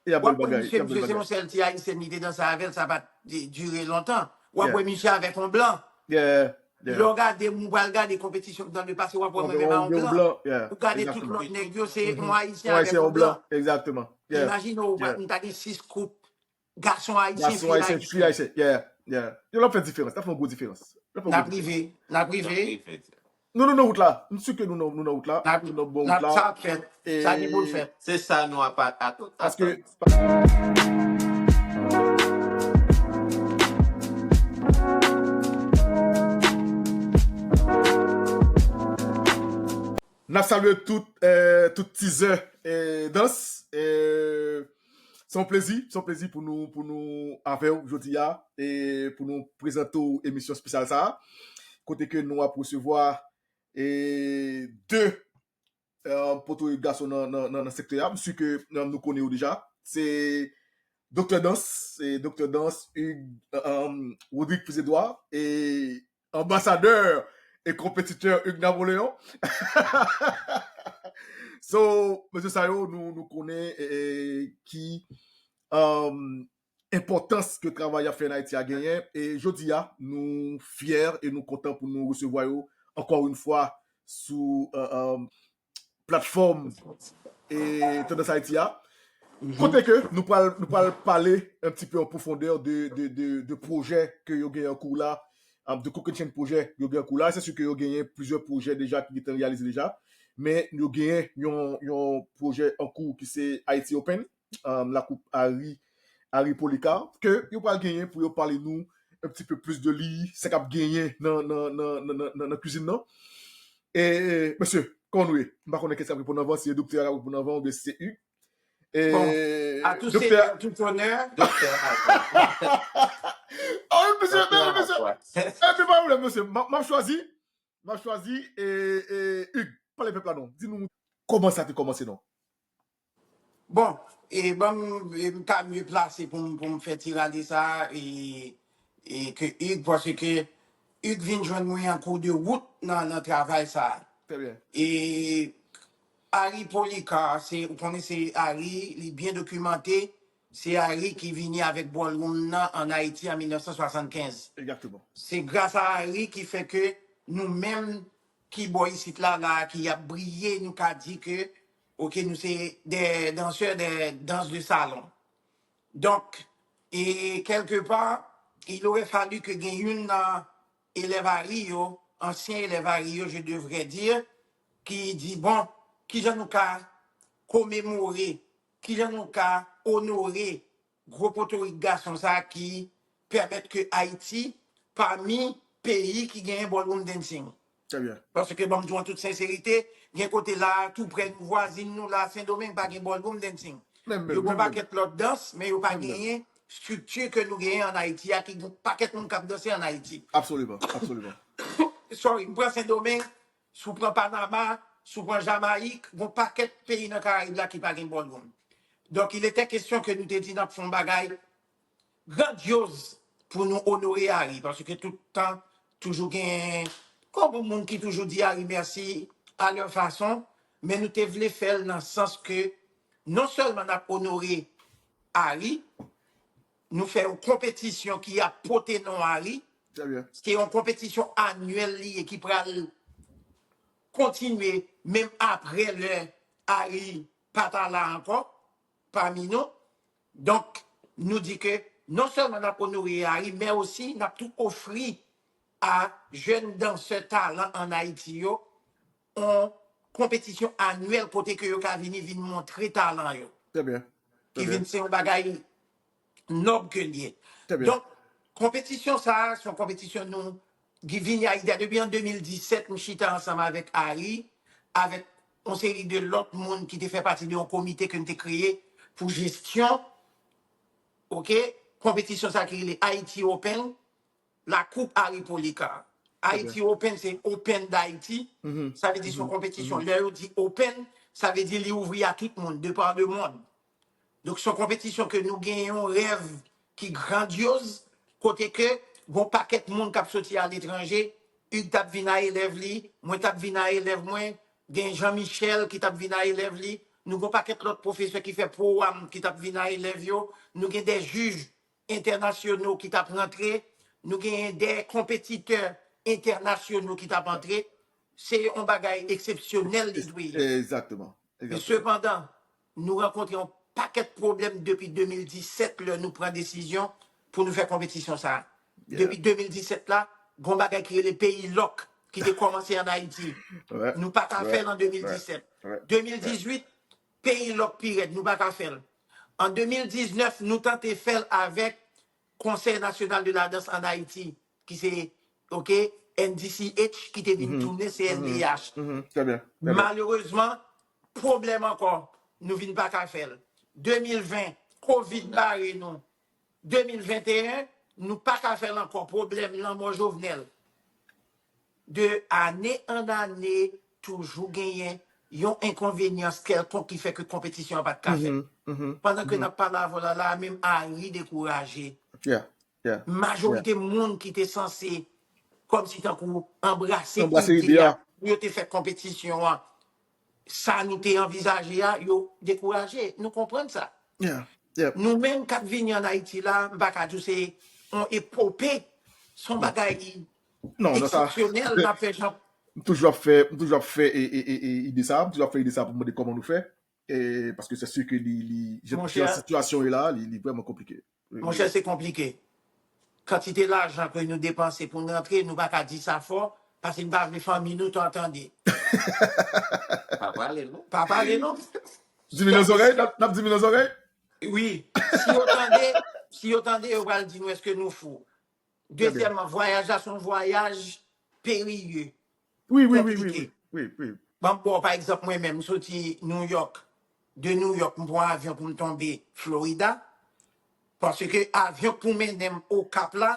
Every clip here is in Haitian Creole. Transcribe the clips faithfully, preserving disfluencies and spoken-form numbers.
W ap wè misye, misye se yon sèl ti Ayisyen li te danse avè l, sa pa t dire lontan. W ap wè misye avèk yon blan. Lè w gade, ou pral gade konpetisyon k nan le pase, w ap wè mwen menm a yon blan. Ou gade tout lòt nèg yo, se yon Ayisyen avèk yon blan. Imajine w, nou ta gen sis koup, gason ayisyen, fi ayisyen. Yo, l ap fè diferans, l ap fè yon gwo diferans. N ap rive, n ap rive. Nou, nou nan wout la. M si ke nou nan, nou nan wout la. Nou nan bon wout la. Sa ap fèt. Sa gen pou l fèt. Se sa nou ap atann. Paske n ap salye tout, eh, tout tizè, eh, dans. Eh, se yon plezi, se yon plezi pou nou, pou nou avè w jodi a, e pou nou prezante w emisyon espesyal sa a, kote ke nou ap resevwa, e, de, eh, potorik gason nan, nan, nan, nan sektè a. M si ke, eh, nou konnen yo deja. Se Doktè Dans, se Doktè Dans, Hugues, eh, Rodrigue Fils-Edouard, e anbasadè e konpetitè Hugues Napoléon. So, mesye sa yo, nou, nou konnen, eh, eh, ki, um, enpòtans ke travay y ap fè an Ayiti a genyen. E jodi a, nou fyè e nou kontan pou nou resevwa yo ankò yon fwa sou, eh, eh, platfòm, eh, Tandans Ayiti a. Kote ke nou pral, nou pral pale un petit peu en profondeur de, de, de, de pwojè ke yo genyen an kou la, um, de kokennchenn pwojè yo genyen an kou la. Se si ke yo genyen plizyè pwojè deja ki gentan reyalize deja. Men yo genyen yon, yon pwojè an kou ki se Haiti Open, um, lakoup Harry, Harry Policard, ke yo pral genyen pou yo pale nou un petit peu plus de li, sa k ap genyen nan, nan, nan, nan, nan, nan, nan kwizin nan. E, mesye, kòman nou ye? M pa konnen kiyès k ap reponn anvan, si se doktè a k ap reponn anvan oubyen si se Hugues. E, bon, à tout seigneur, tout honneur. Doktè a. Ah, mesye, mesye, mesye. Eh, pa pwoblèm, mesye. M ap, m ap chwazi. M ap chwazi, e, e, Hugues, pale pèp la non. Di nou kòman sa te kòmanse non. Bon, e ban m, e m ka mye plase pou m, pou m fè ti rale sa, e, e ke Hugues, paske Hugues vin jwenn mwen an kou de wout nan, nan travay sa. Trè byen. E Harry Policard, se, ou konnen se Harry, li byen dokimante, se Harry ki vini avèk ballroom nan an Ayiti an mil nèf san swasannkenz. Egzakteman. Se gras a Harry ki fè ke nou menm ki bò isit la, la, ki ap briye, nou ka di ke, oke, nou se des danseurs, des danses de salon. Donk, e kèlkepa, il aurait fallu ke gen youn nan elèv Harry yo, ansyen elèv Harry yo, je devrais dire, ki di, bon, kijan nou ka komemore, kijan nou ka onore gwo potorik gason sa ki pèmèt ke Ayiti pami peyi ki genyen ballroom dancing. Trè byen. Paske, ban m di w an tout senserite, gen kote la, tou prè nou, vwazin nou la, Sendomeng, pa gen ballroom dancing. Menm, menm, yo gen yon pakèt lòt dans, men yo pa genyen estrikti ke nou genyen an Ayiti a, ki gen yon pakèt moun k ap danse an Ayiti. Absoliman, absoliman. Sorry, m pran Sendomeng, si w pran Panama, si w pran Jamayik, gen yon pakèt peyi nan Karayib la ki pa gen ballroom. Donk, il était question ke nou te di n ap fè yon bagay grandyoz pou nou onore Harry, paske tout tan toujou gen konbo moun ki toujou di Harry mèsi a lè fason, men nou te vle fè l nan sans ke non sèlman n ap onore Harry, nou fè yon konpetisyon ki ap pote non Harry. Trè byen. Se yon konpetisyon anyèl li ye ki pral kontinye menm apre lè Harry pa ta la ankò pami nou. Donk, nou di ke non sèlman n ap onore Harry, men osi n ap tou ofri a jèn dansè talan an Ayiti yo yon konpetisyon anyèl kote ke yo ka vini, vin montre talan yo. Trè byen. Ki vin se yon bagay nòb ke l ye. Trè byen. Donk, konpetisyon sa a, se yon konpetisyon nou ki vini a ide a depi an de mil disèt, m chita ansanm avèk Harry, avèk yon seri de lòt moun ki te fè pati de yon komite ke n te kreye pou jesyon, oke, konpetisyon sa ki rele Haiti Open, la Coupe Harry Policard. Haiti Open, se Open d'Haïti. Sa vle di se yon konpetisyon. Lè yo di Open, sa vle di li ouvri a tout moun, de par le monde. Donk, se yon konpetisyon ke nou gen yon rèv ki grandyoz, kote ke gon pakèt moun k ap soti aletranje, Hugues t ap vin a elèv li, mwen t ap vin a elèv mwen, gen Jean Michel ki t ap vin a elèv li, Nou gen pakèt lòt pwofesè ki fè pwowam ki t ap vin a elèv yo. Nou gen de jij entènasyonal ki t ap rantre. Nou gen de konpetitè entènasyonal ki t ap antre. Se yon bagay eksepsyonèl li dwe ye. Exactement. Men sepandan, nou rankontre yon pakèt pwoblèm depi de mil disèt lè nou pran desizyon pou nou fè konpetisyon sa a. Depi de mil disèt la, gon bagay ki rele peyi lòk ki te kòmanse an Ayiti. Nou pa ka fè l an de mil disèt. De mil dizuit, peyi lòk pi rèd, nou pa ka fè l. An de mil diznèf, nou tante fè l avèk Konsèy Nasyonal de la Dans an Ayiti, ki se, ok, N D C H, ki te vin tounen C N D H. Malerezman, pwoblèm ankò, nou vin pa ka fè l. De mil ven, kovid bare nou. De mil venteyen, nou pa ka fè l ankò. Pwoblèm lanmò Jovenel. De ane an ane, toujou genyen yon enkonvenyans kèlkonk ki fè ke konpetisyon an pa t ka fèt. Pandan ke n ap pale avè w la, la a menm Harry dekouraje. Majorite moun ki te sanse, kòmsi tankou, anbrase ide a pou yo te fè konpetisyon an, sa nou te anvizaje a, yo dekouraje. Nou konprann sa. Nou menm k ap vini an Ayiti la, m pa ka di w se yon epope, se yon bagay eksepsyonèl n ap fè jan. M toujou ap fè, m toujou ap fè ide sa, m toujou ap fè ide sa pou mande kòman nou fè. Paske se si ke li, li, jan sitiyasyon ye la, li, li vrèman konplike. Monchè, se konplike. Kantite lajan ke nou depanse pou n rantre, nou pa ka di sa fò, paske n pa vle fanmi nou tan tande. Pa pale non. Pa pale non. Di mi nan zòrèy, n ap di mi nan zòrèy? Wi. Si yo tande, si yo tande, yo pral di nou èske nou fou. Dezyèmman, vwayaj la se yon vwayaj periye. Wi, wi, wi, wi, wi. Ban m ba w pa egzanp mwen menm, m soti New York. De New York, m pran avyon pou m tonbe Florida. Paske avyon k pou mennen m Okap la,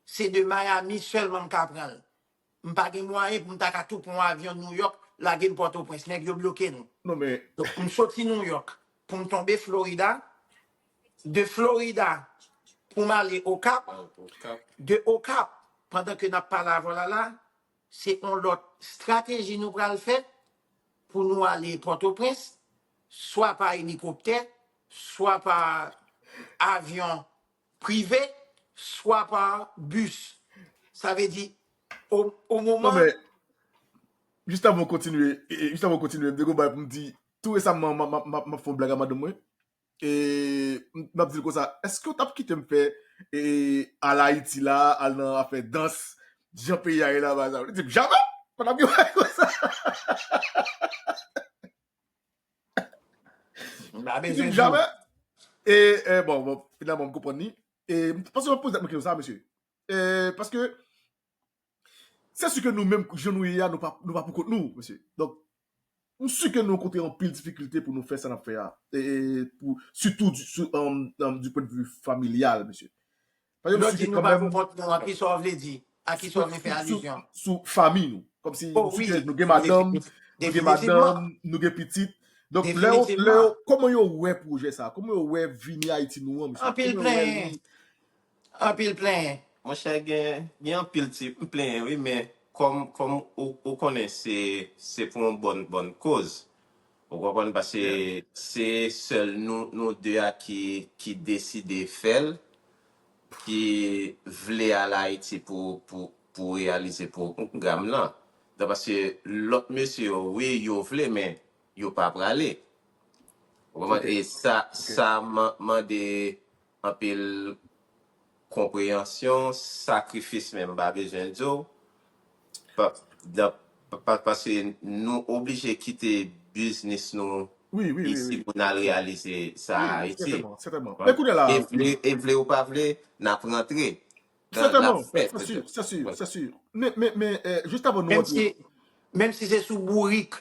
se de Miami sèlman m ka pran l. M pa gen mwayen pou m ta ka tou pran yon avyon New York, lage m Pòtoprens. Nèg yo bloke nou. Non, men. Donk, m soti New York pou m tonbe Florida. De Florida pou m ale Okap. De Okap, pandan ke n ap pale avè w la la, se yon lòt estrateji nou pral fè pou nou ale Pòtoprens, swa pa elikoptè, swa pa avyon prive, swa pa bis. Sa vle di, o, o moman. Non, men, jis avan w kontinye, e, e, jis avan w kontinye, m te gon bagay pou m di, tou resaman, m, m, m, m ap fè yon blag a madanm mwen. E, m, m ap di l konsa, èske w t ap kite m fè, e, al Ayiti la, al nan afè dans, jan peyi a ye la, bagay sa? Li di m, jamè! Mwen ap gen bagay konsa. Li di m, jamè! E, e, bon, bon, finalman, m konprann li. E, paske mwen poze mwen kesyon sa, mesye. E, paske, se si ke nou menm, jan nou ye a, nou pa, nou pa pou kont nou, mesye. Donk, m si ke nou rankontre anpil difikilte pou nou fè sa n ap fè a. E, e, pou, sitou du, sou, um, um, du point de vue familial, mesye. Lè w di nou pa pou kont nou an, kisa w vle di? A kisa w vle fè alizyon? Sou, sou, sou fanmi nou. Kòmsi, oh, m si ke nou gen madanm, nou gen madanm, nou gen pitit. Donk, lè yo, lè yo, kòman yo wè pwojè sa? Kòman yo wè vini Ayiti nou an, mesye? Anpil plenyen. Anpil plenyen. Monchè, gen, gen anpil ti plenyen, wi, men kòm, kòm ou, ou konnen, se, se pou yon bòn, bòn koz. Ou konprann? Paske se sèl nou, nou de a ki, ki deside fè l, ki vle al Ayiti pou, pou, pou reyalize pwogram lan. Donk, paske lòt mesye yo, wi, yo vle, men yo pa prale. Ou konprann? E sa, sa man-, mande anpil konpreyansyon, sakrifis menm, m pa bezwen di w. Pa, dan, pa, pa, paske nou oblije kite biznis nou isi pou n al reyalize sa Ayiti. Sètènman, sètènman. Men kounye a la. E vle, e vle ou pa vle, n ap rantre. Sètènman, se si, se si, se si. Men, men, men, eh, jis avan nou rantre. Menm si, menm si se sou bourik.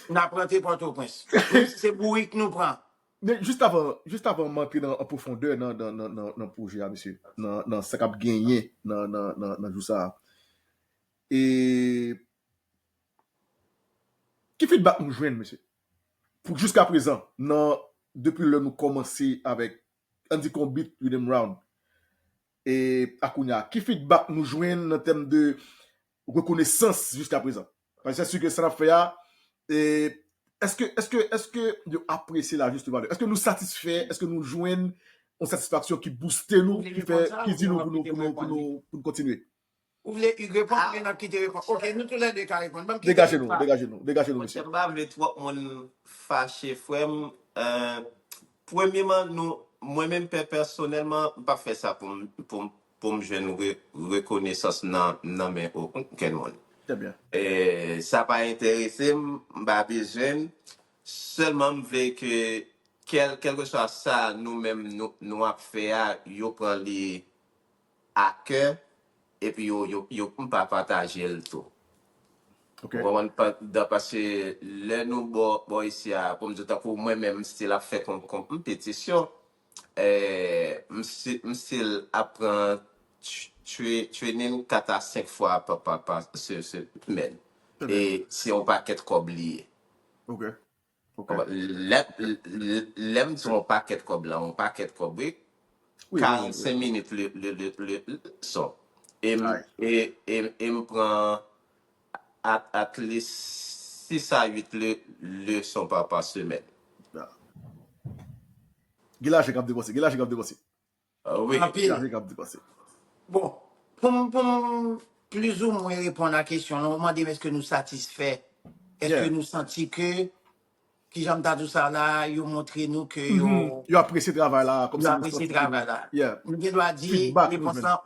N ap rantre Pòtoprens. Menm si se bourik nou pran. Men jis avan, jis avan m antre nan, an pwofondè nan, nan, nan, nan, nan pwojè a, mesye, nan, nan sa k ap genyen nan, nan, nan, nan jou sa a. E ki feedback nou jwenn, mesye? Pou jiskaprezan, nan, depi lè nou kòmanse avèk, ann di, Konbit Riddim Round, e a kounye a, ki feedback nou jwenn nan tèm de rekonesans jiskaprezan? Paske se si ke sa n ap fè a, E, èske, èske, èske yo apresye la juste valeur? Èske nou satisfè? Èske nou jwenn yon satisfaksyon ki bouste nou, ki fè, ki di nou pou nou, pou nou, pou nou, pou nou kontinye? Ou vle Hugues reponn, oubyen n ap kite reponn? Ok, nou toulède ka reponn. Ban m kite Degaje nou, degaje nou, degaje nou, mesye. Mwen pa vle twòp moun fache, frè m. Euh, premyeman, nou, mwen menm pè-, pèsonèlman, m p ap fè sa pou m, pou m, pou m jwenn re-, rekonesans nan, nan men okenn moun. Très bien. E sa pa enterese m, m pa bezwen l. Sèlman m vle ke kèl, kèlkeswa sa nou menm nou, nou ap fè a, yo pran li a kè, epi yo, yo, yo, m pa pataje l tou. Ok. Ou konprann? Pa-, dan, paske lè nou bò, bò isi a, pou m di w, tankou mwen menm, m still ap fè kon, kon, konpetisyon. Eh, m si-, m still ap pran tr-, tra-, training kat a senk fwa pa, pa, pa se, semèn. Semèn. E se yon pakèt kòb li ye. Ok. Ok. Lè, lè, lè m di yon pakèt kòb la, yon pakèt kòb, wi. Wi, wi, wi. Karannsenk minit le, le, le, le, leson. E m, Ay. e, e, e m pran at, at least sis a uit le, leson pa, pa semèn. Ah. Gen lajan k ap depanse, gen lajan k ap depanse. Ah, wi. Gen Anpil. lajan k ap depanse. Bon, pou m, pou m plizoumwen reponn a kesyon lan, ou mande m èske nou satisfè? Èske Yeah. Nou santi ke, kijan m ta di w sa la, yo montre nou ke yo, Mhm. Yo apresye travay la, kòmsi yo nou apresye santi travay la? Yeah. M gen dwa di, Feedback nou repons jwenn. Lan,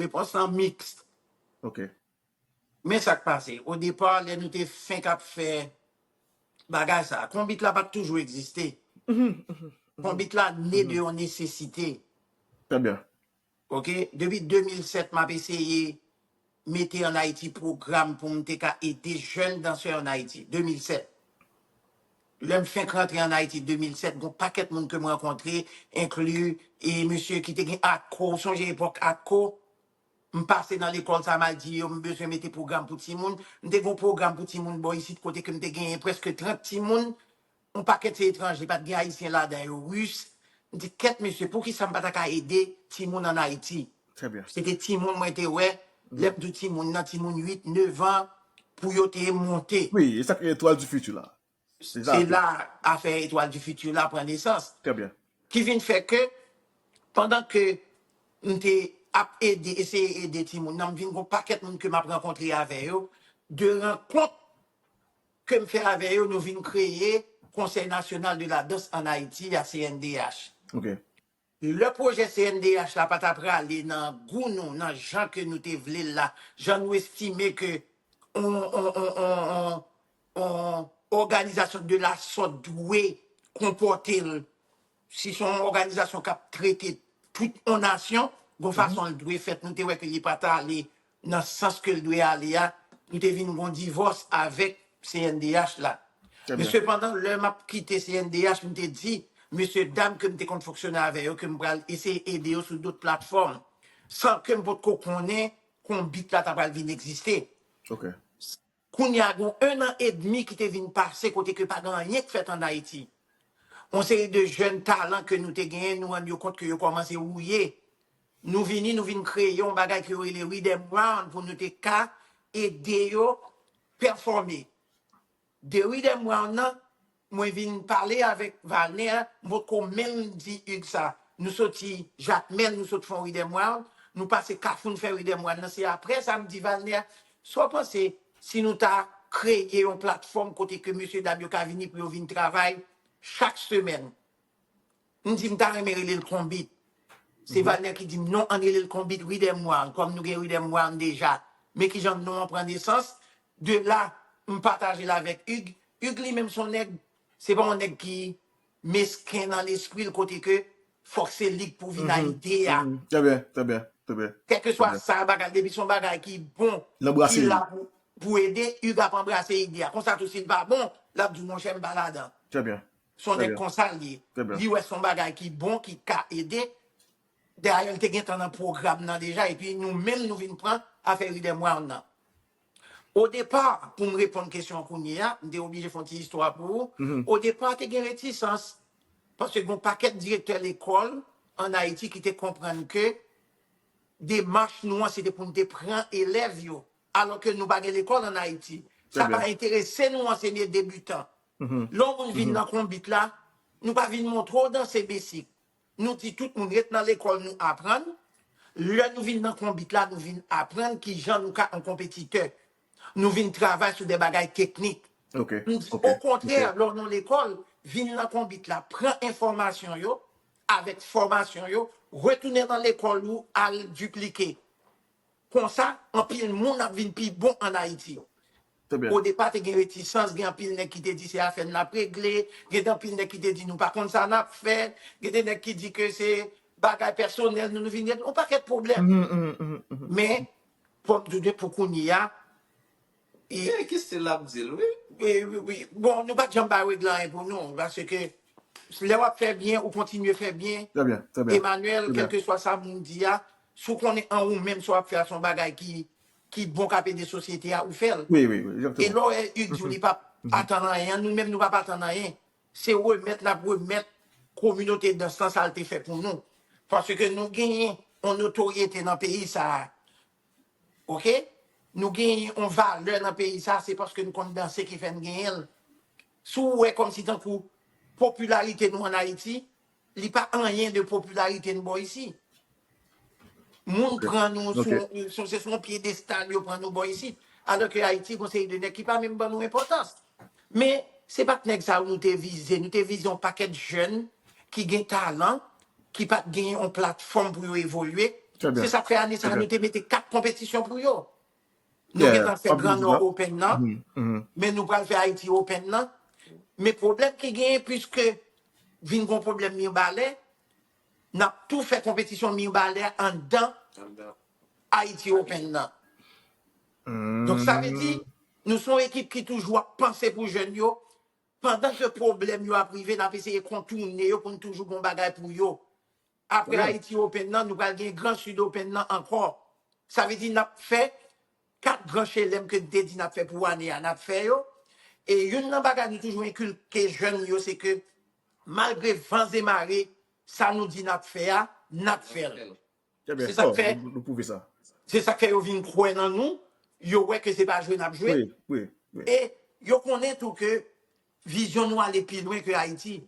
repons lan miks. Ok. Men sa k pase. O depa, lè nou te fenk ap fè bagay sa, konbit la pa t toujou egziste. Mhm, mhm, mhm. Konbit la ne de yon nesesite. Très bien. Ok? Depi de mil sèt, m ap eseye mete ann Ayiti pwogram pou m te ka ede jèn dansè ann Ayiti. De mil sèt. Lè m fenk rantre ann Ayiti de mil sèt, gon pakèt moun ke m rankontre, enkli e mesye ki te gen Atco. Ou sonje epòk Atco? M pase nan lekòl sa, m al di yo, m bezwen mete pwogram pou timoun. M te gen yon pwogram pou timoun bò isit, kote ke m te genyen prèske trant timoun. Yon pakèt se etranje, pa t gen Ayisyen ladan yo, Ris. M di, kèt mesye, poukisa m pa ta ka ede timoun ann Ayiti? Très bien. Se te timoun mwen te wè, lè m di w timoun nan, timoun uit, nèf an, pou yo te monte. Wi, e sa k Étoile du Futur la. Se sa Se tou. La afè Étoile du Futur la pran nesans. Très bien. Ki vin fè ke, pandan ke m te ap ede, eseye ede timoun nan, m vin gon pakèt moun ke m ap rankontre avè yo, de rankont ke m fè avè yo, nou vin kreye Conseil National de la Danse en Haïti, a C N D H. Ok. Lè pwojè C N D H la pa ta prale nan gou nou, nan jan ke nou te vle l la, jan nou estime ke on, on, on, on, on, on òganizasyon de la sòt dwe konpòte l, si se yon òganizasyon k ap trete tout on nasyon, gon fason l dwe fèt, nou te wè ke li pa ta ale nan sans ke l dwe ale a, nou te vin gon divòs avèk C N D H la. Très Men bien. Sepandan, lè m ap kite C N D H, m te di mesye dam ke m te konn fonksyone avè yo ke m pral eseye ede yo sou dòt platfòm, san ke m potko konnen konbit la ta pral vin egziste. Ok. Kounye a, gon en an edmi ki te vin pase kote ke pa gen anyen k fèt ann Ayiti. Yon seri de jèn talan ke nou te genyen, nou rann yo kont ke yo kòmanse wouye. Nou vini, nou vin kreye yon bagay ke yo rele Riddim Round pou nou te ka ede yo pèfòme. De Riddim Round nan, mwen vin pale avèk Valner, m potko menm di Hugues sa. Nou soti Jakmèl, nou sot fè yon Riddim Round, nou pase Kafou, n fè Riddim Round nan. Se aprè sa m di Valner, sa w panse si nou ta kreye yon platfòm kote ke mesye dam yo ka vini pou yo vin travay chak semèn? M di m ta renmen rele l Konbit. Se Valner ki di m non, ann rele l Konbit Riddim Round, kòm nou gen Riddim Round deja. Men kijan non an pran nesans, de la, m pataje l avèk Hugues. Hugues li menm se yon nèg, se pa yon nèg ki mesken nan lespri l kote ke fòk se li k pou vin a ide a. Mhm. Très bien, très bien, très bien. Kèlkeswa sa bagay, depi se yon bagay ki bon, L anbrase ki li. La pou, pou ede, Hugues ap anbrase ide a. Konsa tou, si l pa bon, l ap di w, monchè, m pa ladan. Très bien. Se yon Très nèg bien. Konsa l ye. Très bien. Li wè se yon bagay ki bon, ki ka ede. Dayè, l te gentan nan pwogram nan deja, epi nou menm, nou vin pran afè Riddim Round nan. O depa, pou m reponn kesyon an kounye a, m te oblije fè yon ti istwa pou ou. Mhm. O depa, te gen retisans. Paske gen yon pakèt direktè lekòl ann Ayiti ki te konprann ke demach nou an, se te pou n te pran elèv yo. Alò ke nou pa gen lekòl ann Ayiti. Sa pa enterese nou ansenye debitan. Lè yon moun vin nan konbit la, nou pa vin montre w danse besik. Nou di tout moun ret nan lekòl nou aprann. Lè nou vin nan konbit la, nou vin aprann kijan nou ka yon konpetitè. Nou vin travay sou de bagay teknik. M di, okontrè, lè w nan lekòl, vin nan konbit la, pran enfòmasyon yo, avèk fòmasyon yo, retounen nan lekòl ou, al diplike. Konsa, anpil moun ap vin pi bon ann Ayiti. Odepa, te gen retisans, gen anpil nèg ki te di se afè n n ap regle, gen anpil nèg ki te di nou pa konn sa n ap fè, gen de nèg ki di ke se bagay pèsonèl nou, nou vin gen yon pakèt pwoblèm. Men, pou, pou kounye a, Ki stil l ap di l, wi. Bon, nou pa t janm bay regle anyen pou nou, paske lè w ap fè byen, ou kontinye fè byen. Emmanuel, kèlkeswa sa moun di a, si w konnen an ou menm sa w ap fè a se yon bagay ki, ki bon k ap ede sosyete a, ou fè l. E lè w wè Hugues di w li p ap atann anyen an, nou menm nou p ap atann anyen. Se remèt n ap remèt kominote dans lan sa l te fè pou nou. Paske nou genyen yon notoryete nan peyi sa a. Oke? Nou genyen yon valè nan peyi sa, se paske nou konn danse ki fè n genyen l. Si w wè kòmsi tankou popilarite nou ann Ayiti, li pa anyen de popilarite n bò isit. Moun pran nou sou, sou, se sou yon pyedestal yo pran nou bò isit. Alò ke Ayiti, gon seri de nèg ki pa menm ban nou enpòtans. Men, se pa t nèg sa yo nou te vize. Nou te vize yon pakèt jèn ki gen talan, ki pa t gen yon platfòm pou yo evolye. Se sa k fè ane sa a, nou te mete kat konpetisyon pou yo. Nou gentan fè Gran Nò Open nan, men nou pral fè Ayiti Open nan. Men pwoblèm ki genyen, piske vin gon pwoblèm Mibalè, n ap tou fè konpetisyon Mibalè anndan Ayiti Open nan. Donk, sa vle di, nou se yon ekip ki toujou ap panse pou jèn yo, pandan ke pwoblèm yo ap rive, n ap eseye kontounen yo pou n toujou gon bagay pou yo. Apre Ayiti Open nan, nou pral gen Gran Sid Open nan ankò. Sa vle di n ap fè kat gran chelèm ke n te di n ap fè pou ane a, n ap fè yo. E youn nan bagay nou toujou enkilke jèn yo, se ke malgre van e mare, sa nou di n ap fè a, n ap fè l. Se sa k fè, se sa k fè yo vin kwè nan nou, yo wè ke se pa jwe n ap jwe. E yo konnen tou ke vizyon nou ale pi lwen ke Ayiti.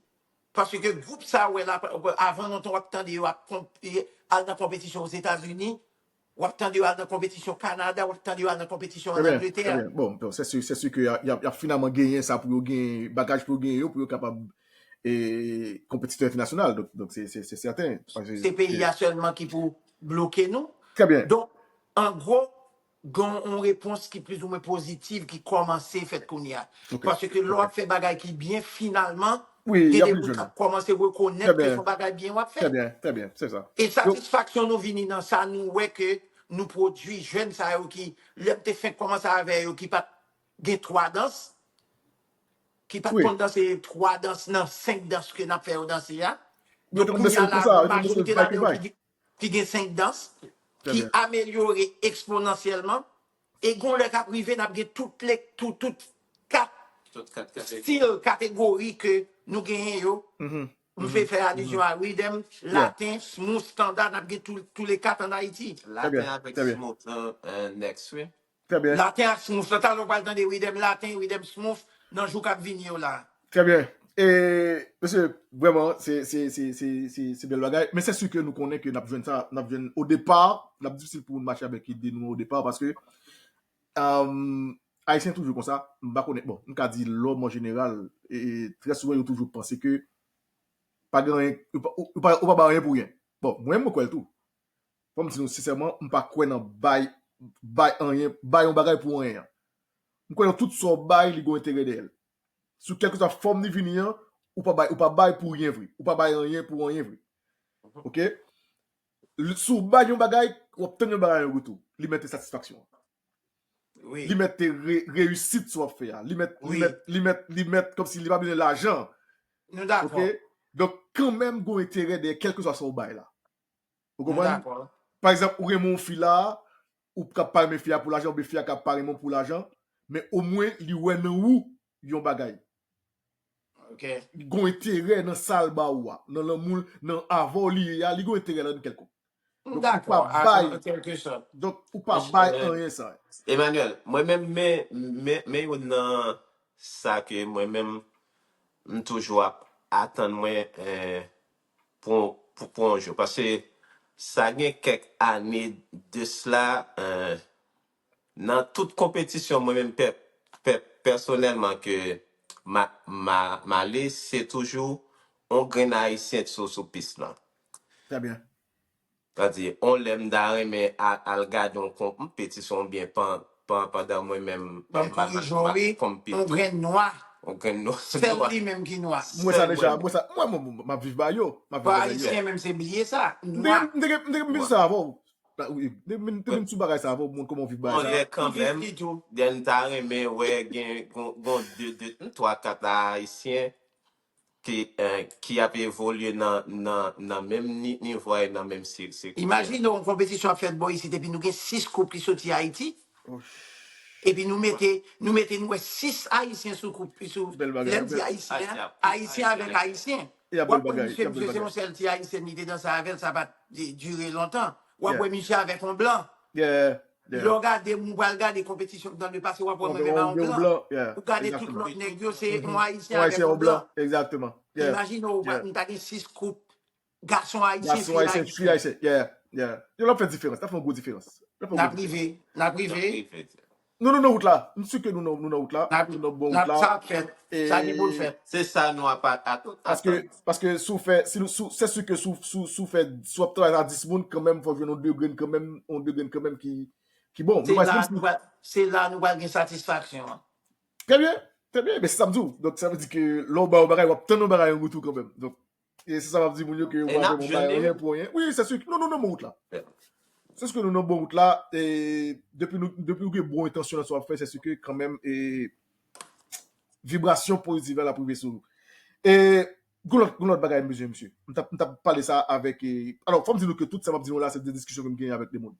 Paske gwoup sa w wè la, avan lontan w ap tande yo ap al nan konpetisyon Ozetazini, w ap tande yo al nan konpetisyon Kanada, w ap tande yo al nan konpetisyon ann Angletè. Bon, se si, se si ke y ap finalman genyen sa pou yo genyen, bagaj pou yo genyen yo, pou yo kapab e konpetitè entènasyonal. Donk, donk se, se, se sèten. Se peyi a sèlman ki pou bloke nou. Donk, an gwo, gen yon repons ki plizoumwen pozitiv ki kòmanse fèt kounye a. Paske lè w ap fè bagay ki byen, finalman, gen de moun k ap kòmanse rekonèt ke se yon bagay byen w ap fè. E satisfaksyon nou vini nan sa, nou wè ke nou pwodui jèn sa yo ki, lè m te fenk kòmanse avè yo, ki pa t gen twa dans, ki pa t konn danse twa dans nan senk dans ke n ap fè yo danse a. Donk, kounye a la, nou ajoute ladan yo ki gen senk dans, ki amelyore eksponansyèlman. E gon lè k ap rive, n ap gen tout le, tout, tout kat stil, kategori ke nou genyen yo. M vle fè alizyon a riddim, laten, smooth, standa, n ap gen tou, tou le kat ann Ayiti. Laten avèk smooth, next, wi. Trè byen. Laten ak smooth lan. Talè w pral tande riddim laten, riddim smooth nan jou k ap vini yo la. Trè byen. E, mesye, vrèman, se, se, se, se, se, se bèl bagay. Men se si ke nou konnen ke n ap jwenn sa, n ap jwenn o depa, l ap difisil pou nou mache avèk ide nou o depa, paske, um, Ayisyen toujou konsa, m pa konnen, bon, m ka di lòm an jeneral, e, e, trè souvan yo toujou panse ke pa gen anyen, ou pa, ou, ou pa, ou pa bay anyen pou ryen. Bon, mwen, mwen kwè l tou. Fò m di nou sensèman, m pa kwè nan bay, bay anyen, bay yon bagay pou anyen an. M kwè nan tout sa w bay, li gen yon enterè dèyè l. Sou kèlkeswa fòm li vini an, ou pa bay, ou pa bay pou ryen vre. Ou pa bay anyen pou anyen vre. Oke? Si w bay yon bagay, w ap tann yon bagay an retou. Li mèt te satisfaksyon an. Li mèt te re, reyisit sa w ap fè a. Li mèt, li mèt, li mèt, li mèt kòmsi li pa bezwen lajan. Oke? Donk, kanmenm, gen yon enterè dèyè kèlkeswa sa w bay la. Ou konprann? Pa egzanp, ou renmen yon fi la, ou ka pa renmen fi a pou lajan, oubyen fi a ka pa renmen w pou lajan, men omwen li wè nan ou yon bagay. Li gen yon enterè nan sa l ba ou a, nan lanmou l, nan avè w li ye a, li gen yon enterè ladan l kèlkonk. Donk, ou pa bay, donk, ou pa bay anyen sa. Emmanuel, mwen menm, men, men, men youn nan sa ke mwen menm, m toujou ap atann mwen eh, pou, pou, pou yon jou. Paske sa gen kèk ane de sla, eh, nan tout konpetisyon, mwen menm pè, pè, pèsonèlman ke ma, ma, m ale, se toujou yon grenn Ayisyen sou, sou pis lan. Trè byen. Sa di, on lè m ta renmen al gade yon konpetisyon oubyen pandan mwen menm m ap konpiti. On grenn nwa. On grenn nwa. Sèl li menm ki nwa. Mwen sa deja, mwen sa, mwen, mwen, m ap viv ba yo. M ap viv ba yo. Ayisyen menm se bliye sa. Nwa. M te gen, m te gen sou bagay sa avè w. M te gen sou bagay sa avè w, moun kòman w viv bagay sa. Lè kanmenm, m ta renmen wè gen, gon, gon de, de, twa, kat Ayisyen ki, eh, ki ap evolye nan, nan, nan menm ni, nivo a e nan menm si, si. Imajine yon konpetisyon ap fèt bò isit epi nou gen sis koup ki soti Ayiti. Epi nou mete, nou mete nou wè sis Ayisyen sou koup, sou, lè m di Ayisyen, Ayisyen avèk Ayisyen. W ap wè misye, misye se yon sèl ti Ayisyen li te danse avè l, sa pa t dire lontan. W ap wè misye avèk yon blan. Lè w gade, ou pral gade konpetisyon k nan le pase, w ap wè mwen menm a yon blan. Ou gade tout lòt nèg yo, se yon Ayisyen avèk yon blan. Egzakteman. Imajine w, nou ta gen sis koup, gason Ayisyen, fi Ayisyen. Yo, l ap fè diferans, l ap fè yon gwo diferans. N ap rive, n ap rive. Nou, nou nan wout la. M si ke nou nan, nou nan wout la. Nou nan bon wout la. Sa ap fèt. Sa gen pou l fèt. Se sa nou ap atann. Paske, paske si w fè, si, si, se si ke si, si, si w fè, si w ap travay a dis moun, kanmenm, fò w jwenn yon de grenn kanmenm, yon de grenn kanmenm ki, ki bon. Se la nou pral, se la nou pral gen satisfaksyon an. Trè byen, trè byen. Men se sa m di w. Donk, sa vle di ke lè w bay yon bagay, w ap tann yon bagay an retou kanmenm. Donk, e se sa m ap di moun yo ke w pa janm bay anyen pou anyen. Wi, se si. Non, non, non, bon wout la. Se si ke nou nan bon wout la. E depi nou, depi w gen bon entansyon nan sa w ap fè, se si ke kanmenm, e vibrasyon pozitiv la, l ap rive sou nou. E gon lòt, gon lòt bagay m bezwen, mesye. M t ap, m t ap pale sa avèk, e, alò, fò m di nou ke tout sa m ap di nou la, se de diskisyon ke m genyen avèk de moun.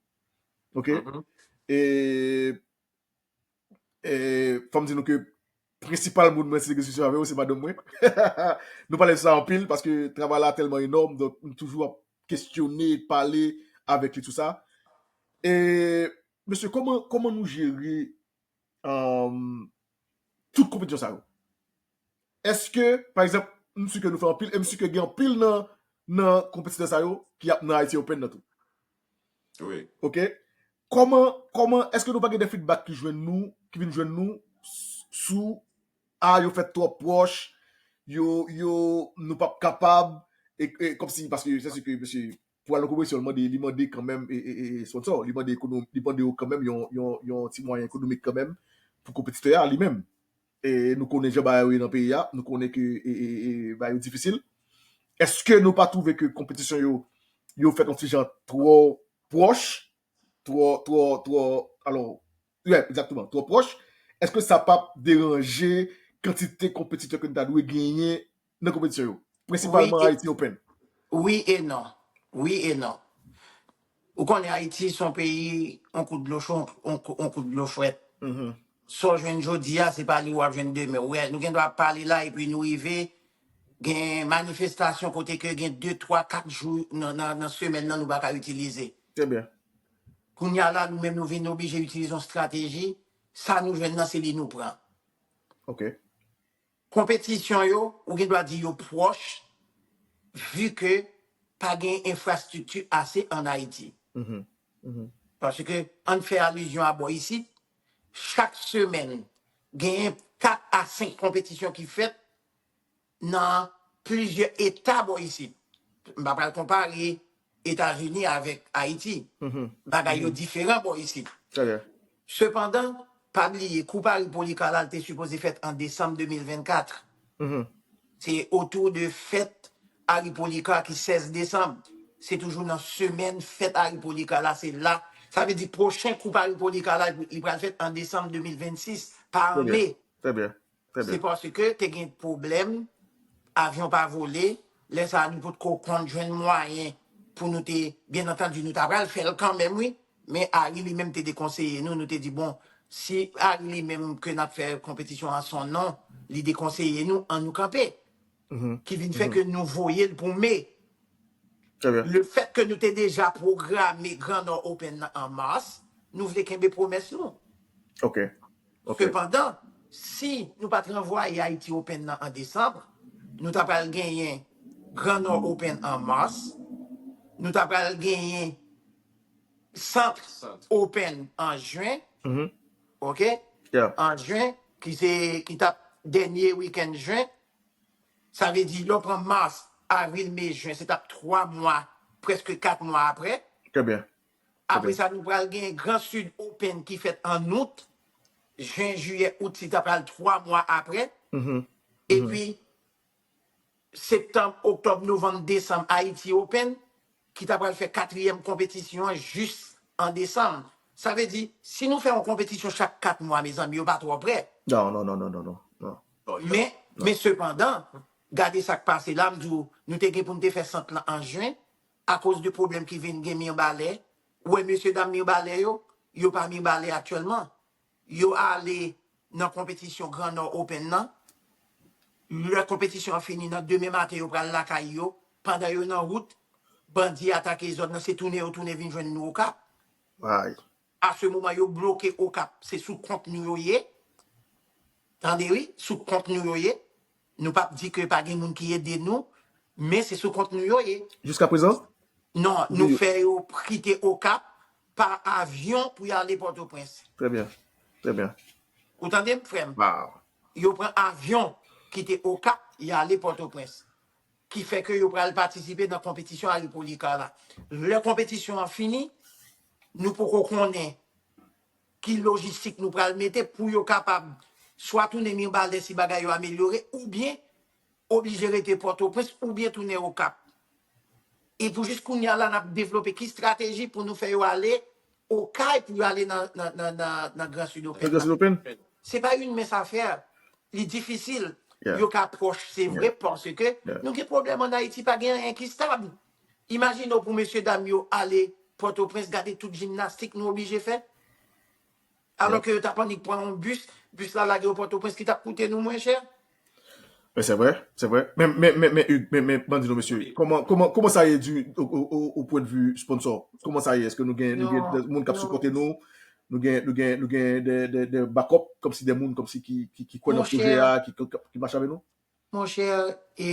Oke? E E, fò m di nou ke prensipal moun mwen se diskisyon avè yo, se madanm mwen. Nou pale sou sa anpil, paske travay la tèlman enòm, donk m toujou ap kesyone, pale avèk li sou sa. E, mesye, kòman, kòman nou jere, um, tout konpetisyon sa yo? Èske, pa egzanp, m si ke nou fè anpil, e m si ke gen anpil nan, nan konpetitè sa yo ki ap nan Haiti Open nan tou. Wi. Oke? Kòman, kòman, èske nou pa gen de feedback ki jwenn nou, ki vin jwenn nou, s-, sou, a, yo fèt twò pwòch, yo, yo, nou p ap kapab, e, e kòmsi, paske se si ke mesye, pou al nan konpetisyon, li mande, li mande kanmenm, e, e, e, sponsò, li mande ekonom-, li mande yo kanmenm yon, yon, yon ti mwayen ekonomik kanmenm pou konpetitè a li menm. E nou konnen jan bagay yo ye nan peyi a, nou konnen ke, e, e, e, bagay yo difisil. Èske nou pa twouve ke konpetisyon yo, yo fèt yon ti jan twò pwòch, twò, twò, twò, alò, wi, egzakteman, twò pwòch, èske sa p ap deranje kantite konpetitè ke n ta dwe genyen nan konpetisyon yo? Prensipalman Haiti Open. Wi e non. Wi e non. Ou konnen Ayiti se yon peyi, on kout dlo cho, on, on kout dlo frèt. Sa w jwenn jodi a, se pa li w ap jwenn demen. Ou wè, nou gen dwa ap pale la, epi nou rive gen manifestasyon kote ke gen de, twa, kat jou nan, nan, nan semèn nan nou pa ka itilize. Trè byen. Kounye a la, nou menm nou vin oblije itilize yon estrateji, sa nou jwenn nan se li nou pran. Oke. Konpetisyon yo, ou gen dwa di yo pwòch, vi ke pa gen enfrastrikti ase ann Ayiti. Paske, ann fè alizyon a bò isit, chak semèn, genyen kat a senk konpetisyon ki fèt nan plizyè eta bò isit. M pa pral konpare Etazini avèk Ayiti. Bagay yo diferan bò isit. Sepandan, pa bliye, Koup Harry Policar la, l te sipoze fèt an desanm de mil vennkat. Se otou de fèt Harry Policar ki sèz desanm. Se toujou nan semèn fèt Harry Policar la, se la. Sa vle di pwochen Koup Harry Policar la, li pral fèt an desanm de mil vennsis, pa an me. Trè byen. Trè byen. Se paske te gen pwoblèm, avyon pa vole, lè sa a nou potko konn jwenn mwayen pou nou te, byen antandi, nou ta pral fè l kanmenm, wi, men Harry li menm te dekonseye nou, nou te di, bon, si Harry li menm ke n ap fè konpetisyon an son non, li dekonseye nou, ann nou kanpe. Ki vin fè ke nou voye l pou me. Lefèt ke nou te deja pwograme Grand Nord Open nan an mas, nou vle kenbe pwomès nou. Ok. Ok. Sepandan, si nou pa t ranvwaye Haiti Open nan an desanm, nou ta pral genyen Grand Nord Open an mas, nou ta pral genyen Sant Open an jen, Mhm. ok? Yeah. An jen, ki se ki t ap dènye wikenn jen. Sa vle di, lè w pran mas, avril, me, jen, se t ap twa mwa, prèske kat mwa apre. Trè byen. Apre sa, nou pral gen Gran Sid Open ki fèt an out. Jen, jiyè, out, se ta pral twa mwa apre. Mhm. Epi, septanm, oktòb, novanm, desanm, Haiti Open, ki ta pral fè katriyèm konpetisyon an jis an desanm. Sa vle di, si nou fè yon konpetisyon chak kat mwa, mezanmi, yo pa twò prè. Non, non, non, non, non, non. non. Men, men sepandan, gade sa k pase la, m di w, nou te gen pou n te fè sant lan an jen, akoz de pwoblèm ki vin gen Mibalè. Ou wè, mesye dam Mibalè yo, yo pa Mibalè aktyèlman. Yo ale nan konpetisyon Grand Nord Open nan. Lè konpetisyon an fini, nan demen maten, yo pral lakay yo. Pandan yo nan wout, bandi atake zòn nan, se tounen yo tounen vin jwenn nou Okap. Ay. A se moman, yo bloke Okap. Se sou kont nou yo ye. Tande wi, sou kont nou yo ye. Nou p ap di ke pa gen moun ki ede nou, men se sou kont nou yo ye. Jiskaprezan? Non, nou fè yo kite Okap pa avyon pou y ale Pòtoprens. Trè byen. Trè byen. Ou tande m, frè m? Wow. Yo pran avyon kite Okap, y ale Pòtoprens. Ki fè ke yo pral patisipe nan konpetisyon Harry Policar la. Lè konpetisyon an fini, nou poko konnen ki lojistik nou pral mete pou yo kapab swa tounen Mibalè si bagay yo amelyore, oubyen oblije rete Pòtoprens, oubyen tounen Okap. E pou jis kounye a la, n ap devlope ki estrateji pou nou fè yo ale Okay, pou yo ale nan, nan, nan, nan, nan Gran Sid Open. Nan Gran Sid Open? Se pa yon mens afè. Li difisil. Yeah. Yo ka pwòch, se vre, paske Yeah. nou gen pwoblèm ann Ayiti, pa gen anyen ki stab. Imajine w pou mesye dam yo ale Pòtoprens, gade tout jimnastik nou oblije fè. Alò ke yo t ap annik pran yon bis, bis la lage yo Pòtoprens ki t ap koute nou mwen chè. Men se vre, se vre. Men, men, men, men, Hugues, men, men, ban di nou, mesye, kòman, kòman, kòman sa ye di, o, o, o, o pwen de vi sponsò? Kòman sa ye? Èske nou gen, nou gen Non, de moun k ap non. sipòte nou? Nou gen, nou gen, nou gen de, de, de backup, kòmsi de moun, kòmsi ki, ki, ki kwè nan Monchè. pwojè a, ki, ki, ki mache avè nou? Monchè, e,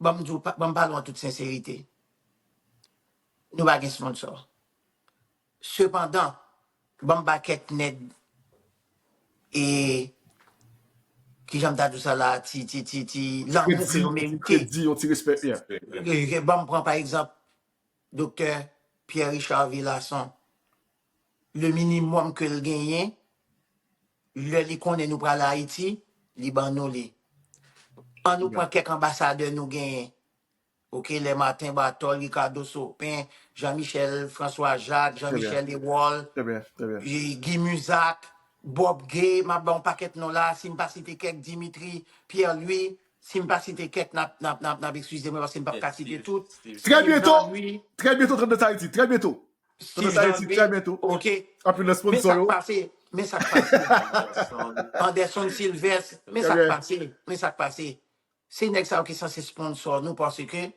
ban m di w, pa- ban m pale w an tout senserite. Nou pa gen sponsò. Sepandan, ban m ba kèk nèg, e, kijan m ta di w sa la, ti, ti, ti, ti, lanmou ke yo Kredi, merite. Kredi, yon ti respè, yeah. E, e, ban m pran, pa egzanp, Doktè Pierre Richard Villasson. Le minimòm ke l genyen, lè li konnen nou pral Ayiti, li ban nou li. An nou pran kèk anbasadè nou genyen. Ok, Lè Maten Batòl, Ricardo Sopin, Jean Michel François Jacques, Jean Michel Ewol, Trè byen, trè byen. Guy Muzac, Bob Gay, m ap ba yon pakèt non la, si m pa site kèk, Dimitri, Pierre Louis, si m pa site kèk, n ap, n ap, n ap, n ap eskize mwen paske m p ap ka site tout. Trè byento, Jean-Louis, trè byento, Tandans Ayiti, trè byento. Steve Tandans Ayiti, Jean-Louis, trè byento. Ok. Anpil nan Men sponsò sa k yo. Pase, men sa k pase. Anderson Sylvestre, men sa k Trè byen. Pase, men sa k pase. Se nèg sa yo ki sanse sponsò nou paske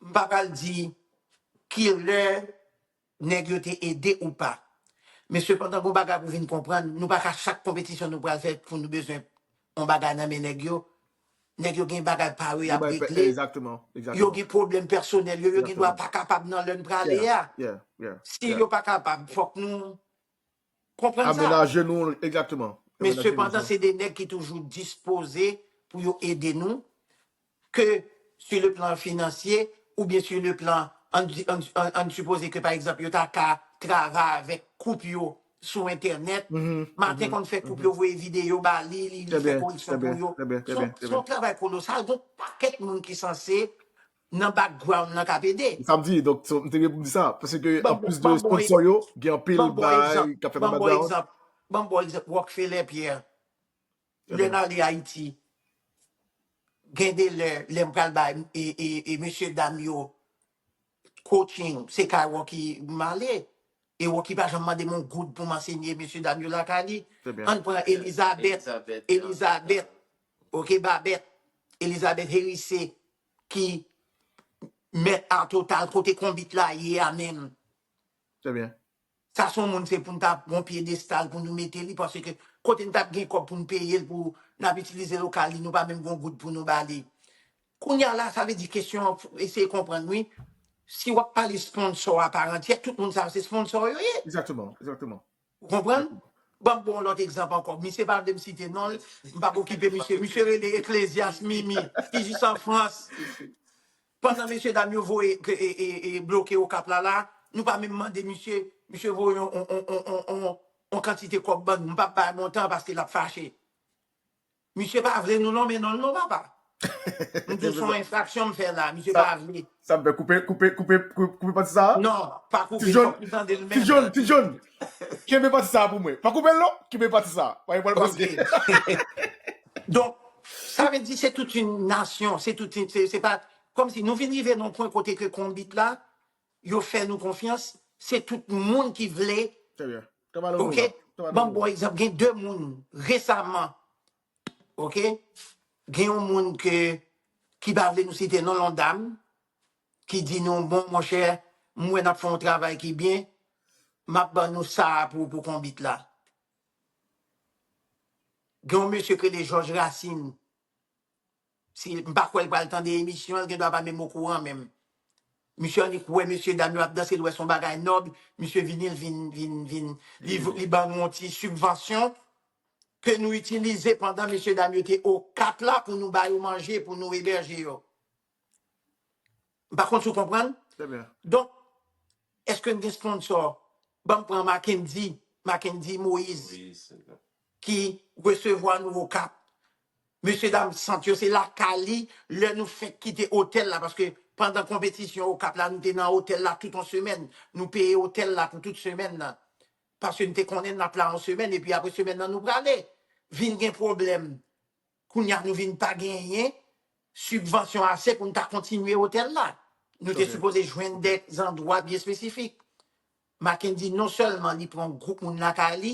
m pa pral di ki lè nèg yo te ede ou pa. Men sepandan, gon bagay pou vin konprann, nou pa ka chak konpetisyon nou pral fè pou nou bezwen yon bagay nan men nèg yo. Nèg yo gen bagay pa yo y ap regle. Egzakteman, Yo egzakteman. Gen pwoblèm pèsonèl yo, yo gen dwa Egzakteman. Pa kapab nan lè n prale a. Yeah, yeah, Si yeah. Yo pa kapab, fòk nou konprann sa. Amenaje nou, egzakteman. Men Amenaje nou, sepandan, sa. Se de nèg ki toujou dispoze pou yo ede nou, ke sur le plan financier, oubyen sur le plan, ann, ann, ann, ann sipoze ke, pa egzanp, yo ta ka travay avèk koup yo sou entènèt. Mhm, Maten mhm, konn fè koup mhm. Yo voye videyo ba li, li, li Trè fè byen, koreksyon trè byen, pou yo. trè byen, trè Se byen, yon- trè Se yon byen. Travay kolosal, gon pakèt moun ki sanse nan background nan k ap ede. Sa m di, donk, so, m te gen pou m di sa, paske Ban anplis de ban bon sponsò yo, gen anpil ban bon bagay egzanp, k ap fèt ban nan bon background. Egzanp, ban bon egzanp, Rockefeller Pierre. Lè n ale Ayiti, gen de lè, lè m pral bay e, e, e mesye dam yo coaching, se kay Rocky m ale. E Rocky pa janm mande m yon goud pou m ansenye mesye dam yo lakay li. Trè byen. Ann pran Elizabeth, Elizabeth, Elizabeth, ok, Babette, Elizabeth Hérissé, ki mèt a total kote konbit la ye a menm. Trè byen. Sa se yon moun, se pou n t ap gon pyedestal pou nou mete li, paske kote n t ap gen kòb pou n peye l, pou n ap itilize lokal li, nou pa menm gon goud pou nou ba li. Kounye a la, sa vle di kesyon an, eseye konprann wi. Si w ap pale sponsò a pa antyè, tout moun sa yo se sponsò yo ye. Egzakteman, egzakteman. Ou konprann? Ban m ba w yon lòt egzanp ankò. Misye pa vle m site non l, m p ap okipe misye. Misye rele Eklezyas Mimi, ki jis an Frans. Pandan mesye dam yo voye, e, e, e, bloke Okap la, la, nou pa menm mande misye, misye voye yon, yon, yon, yon, yon, yon kantite kòb ban nou. M p ap bay montan paske l ap fache. Misye pa vle nou nonmen non l non, papa. M di w se yon enfraksyon m fè la, misye pa vle. Sa m fè, koupe, koupe, koupe, koupe, koupe pati sa a? Non, pa koupe l, fòk nou tande l menm. Ti John, Ti John, kenbe pati sa a pou mwen. Pa koupe l non, kenbe pati sa a. Pa gen pwoblèm. Donk, sa vle di se tout yon nasyon, se tout yon, se, se pa, kòmsi nou vin rive nan yon pwen kote ke konbit la, yo fè nou konfyans, se tout moun ki vle. Trè byen. Ban m ba w yon egzanp, gen de moun resaman, oke, gen yon moun ke, ki pa vle nou site non l, yon dam, ki di nou, bon, monchè, m wè n ap fè yon travay ki byen, m ap ban nou sa a pou, pou konbit la. Gen yon mesye ki rele Jòj Rasin. Si, m pa kwè l pral tande emisyon an, l gendwa pa menm okouran menm. Misye annik wè mesye dam yo ap danse, l wè se yon bagay nòb, misye vini, l vin, vin, vin, li, li ban nou yon ti sibvansyon ke nou itilize pandan mesye dam yo te Okap la pou nou ba yo manje, pou nou ebèje yo. M pa konn si w konprann. Donk, èske n gen sponsò? Ban m pran Mackendy, Mackendy Moïse, ki resevwa nou Okap. Mesye dam sant yo, se lakay li, lè nou fenk kite otèl la, paske pandan konpetisyon Okap la, nou te nan otèl la tout yon semèn. Nou peye otèl la pou tout semèn nan. Paske n te konnen n ap la yon semèn, epi apre semèn nan, nou prale. Vin gen pwoblèm. Kounye a nou vin pa genyen sibvansyon ase pou n ta kontinye otèl la. Nou te sipoze jwenn de zandwa byen espesifik. Mackendy non sèlman li pran gwoup moun lakay li,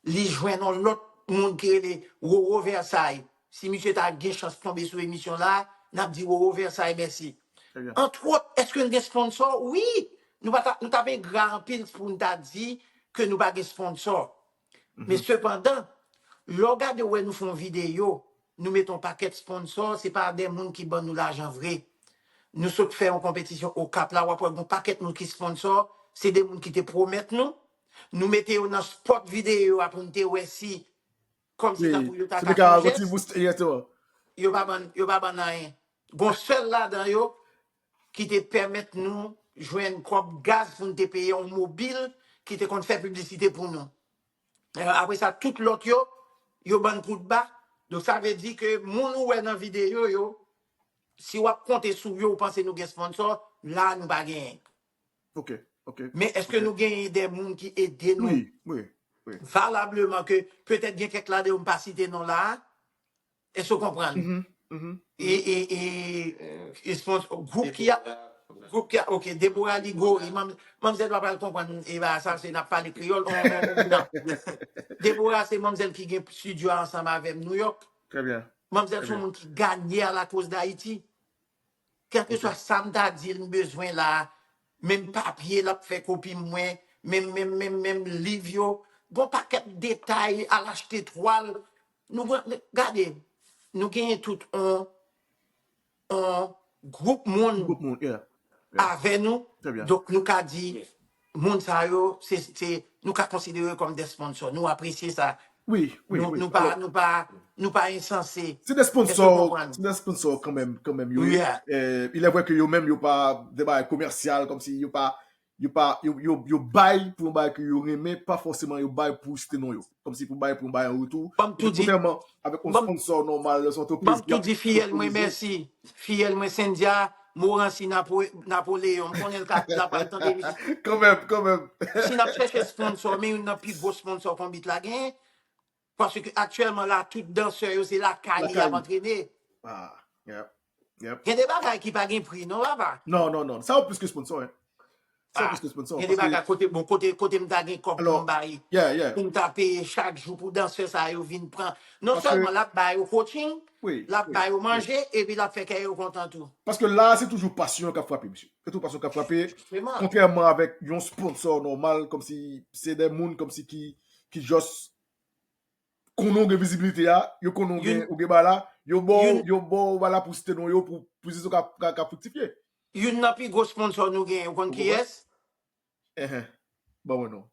li jwenn yon lòt moun ki rele Roro Versailles. Si misye ta gen chans tonbe sou emisyon la, n ap di Roro Versailles mèsi. Antwòt, èske n gen sponsò? Wi! Nou pa ta, nou t ap engra anpil pou n ta di ke nou pa gen sponsò. Men sepandan, lè w gade w wè nou fè yon videyo, nou mete yon pakèt sponsò, se pa de moun ki ban nou lajan vre. Nou sot fè yon konpetisyon Okap la, w ap wè gon pakèt moun ki sponsò, se de moun ki te pwomèt nou. Nou mete yo nan spòt videyo a pou n te wè si, kòmsi tankou yo ta ka fè yon jès. Yo pa ban, yo pa ban n anyen. Gon sèl ladan yo ki te pèmèt nou jwenn kòb gaz pou n te peye yon mobil ki te konn fè piblisite pou nou. Apre sa, tout lòt yo, yo ban n kout ba. Donk, sa vle di ke moun ou wè nan videyo yo, si w ap konte sou yo, ou panse nou gen sponsò, la, nou pa genyen. Ok, ok. Men èske nou genyen de moun ki ede nou valableman, ke petèt gen kèk ladan yo m pa site non la a? Èske w konprann? E, e, e, e sponsò, gwoup ki a, gwoup ki a, ok, Deborah Ligori, manmzèl pa pral konprann, e ba sa, se n ap pale kreyòl, on, on, on, Deborah se manmzèl ki gen estidyo a ansanm avè m Nouyòk. Manmzèl se yon moun ki ganye alakoz Dayiti. Kèlkeswa sa m ta di l m bezwen la, menm papye l ap fè kopi mwen, menm, menm, menm, menm liv yo, gon pakèt detay, al achte twal. Nou, gade, nou genyen tout on, on gwoup moun avè nou. Donk, nou ka di, moun sa yo, se, se, nou ka konsidere yo kòm de sponsò. Nou apresye sa. Wi, wi, wi. Nou pa, nou pa, nou pa ensanse. Se de sponsò, se de sponsò kanmenm, kanmenm yo ye. Il est vrai que yo menm, yo pa de bagay komèsyal, kòmsi yo pa, yo pa, yo, yo, yo bay pou yon bagay ke yo renmen, pa fòseman yo bay pou site non yo. Kòmsi pou bay pou yon bagay an retou. Kontrèman avèk yon sponsò nòmal, yon antrepriz ki ap sponsorizan. Fiyèl mwen Cynthia Morancy Napo-, Napoléon. M konnen l ka, l ap pral tande misye. Kanmenm, kanmenm. Si n ap chèche sponsò, men youn nan pi gwo sponsò konbit la genyen. Paske aktyèlman la, tout dansè yo, se lakay yo y ap antrene. Gen de bagay ki pa gen pri, non, papa? Non, non, non. Sa yo plis ke sponsò, hein. Sa yo plis ke sponsò. Gen de bagay kote, bon, kote, kote m ta gen kòb pou m bay, pou m ta peye chak jou pou dansè sa yo vin pran. Non sèlman l ap ba yo coaching, Wi, l ap ba yo manje, epi l ap fè kè yo kontan tou. Paske la, se toujou pasyon k ap frape, mesye. Se toujou pasyon k ap frape. Kontrèman avèk yon sponsò nòmal, kòmsi se de moun kòmsi ki, ki just konnen w gen vizibilite a, yo konnen w gen, ou gen bagay la, yo ba w, yo ba w bagay la pou site non yo, pou, pou biznis ou ka, ka, ka friktifye. Youn nan pi gwo sponsò nou genyen, ou konn kiyès? Enhen. Ban mwen non.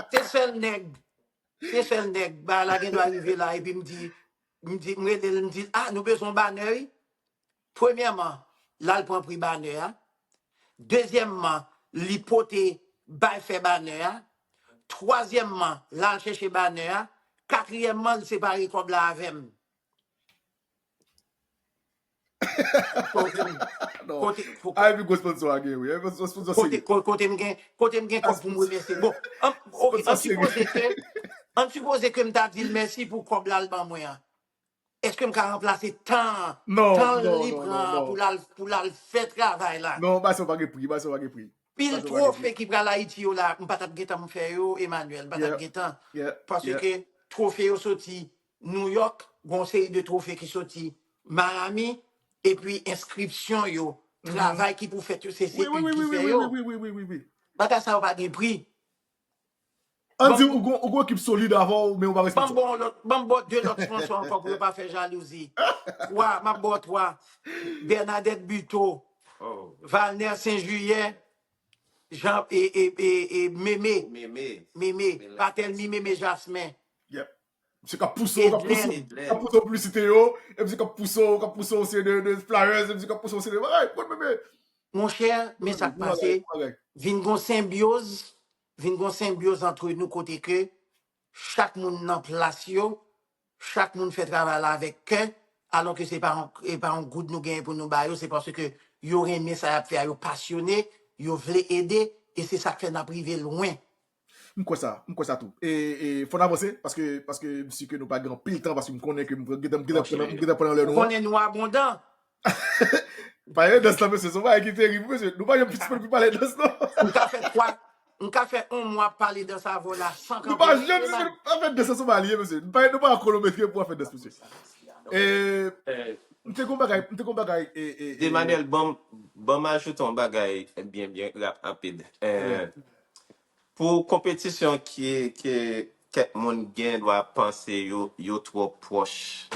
Se sèl nèg, se sèl nèg, bagay la gen dwa rive la, epi m di, m di, m rele l, m di, ah, nou bezwen yon banè, wi. Premyèman, l al pran pri banè a. Dezyèmman, li pote bay fè banè a. Twazyèmman, l al chèche banè a. Katriyèmman, li separe kòb la avè m. Kote m, kote, kote, a, epi gwo sponsò a gen, wi. Epi sponsò serye. Kote, kote m gen, kote m gen kòb pou m remèsye. Bon, an, ok, an sipoze ke, an sipoze ke m ta di l mèsi pou kòb la l ban mwen an. Èske m ka ranplase tan, tan li pran pou l al, pou l al fè travay la? Non, bagay sa yo pa gen pri, bagay sa yo pa gen pri. Pil twofe ki pral Ayiti yo la, m pa t ap gentan m fè yo, Emmanuel, m pa t ap gentan. Paske twofe yo soti New York, gon seri de twofe ki soti Miami, epi enskripsyon yo, travay ki pou fèt yo, se, se wi, wi, wi, ki wi, fè wi, yo. Wi, wi, wi, wi, wi, wi. Bagay sa yo pa gen pri. Ann di ou gon, ou gon ekip solid avè w, men ou pa gen sponsò. Ban m ba w lòt, ban m ba w de lòt sponsò ankò pou yo pa fè jalouzi. Twa, m ap ba w twa. Bernadette Buteau, Valner Saint Juillet, Jean, e, e, e, e Meme. Meme. Meme. Patelmi Meme Jasmin. Yep. Misye k ap pouse w, k ap pouse w, k ap pouse w piblisite yo, e misye k ap pouse w, k ap pouse w se de, de flyers, e misye k ap pouse w se de bagay, konn Meme. Monchè, men sa k pase, vin gon senbyoz, vin gon senbyoz antre nou kote ke chak moun nan plas yo, chak moun fè travay la avèk kè, alò ke se pa yon, e pa yon goud nou genyen pou nou ba yo, se paske yo renmen sa y ap fè a, yo pasyone, yo vle ede, e se sa k fè n ap rive lwen. M kwè sa, m kwè sa tou. E, e fò n avanse, paske, paske m si ke nou pa gen anpil tan, paske m konnen ke m gentan, m gentan pran, m gentan pran lè nou an. Ou konnen nou abondan. Pale dans lan, mesye, se yon bagay ki terib, mesye. Nou pa janm disponib pou pale dans, non. M ka fè twa, m ka fè yon mwa ap pale dans avè w la san kanpe. Nou pa janm disponib pou pale dans, se yon bagay li ye, mesye. Nou pa, nou pa an kilometre pou fè dans, mesye. E, m te gon bagay, m te gon bagay, e, e, e, Emmanuel, ban m, ban m ajoute yon bagay byen, byen rap, rapid. E, pou konpetisyon ki, ke kèk moun gen dwa panse yo, yo twò pwòch,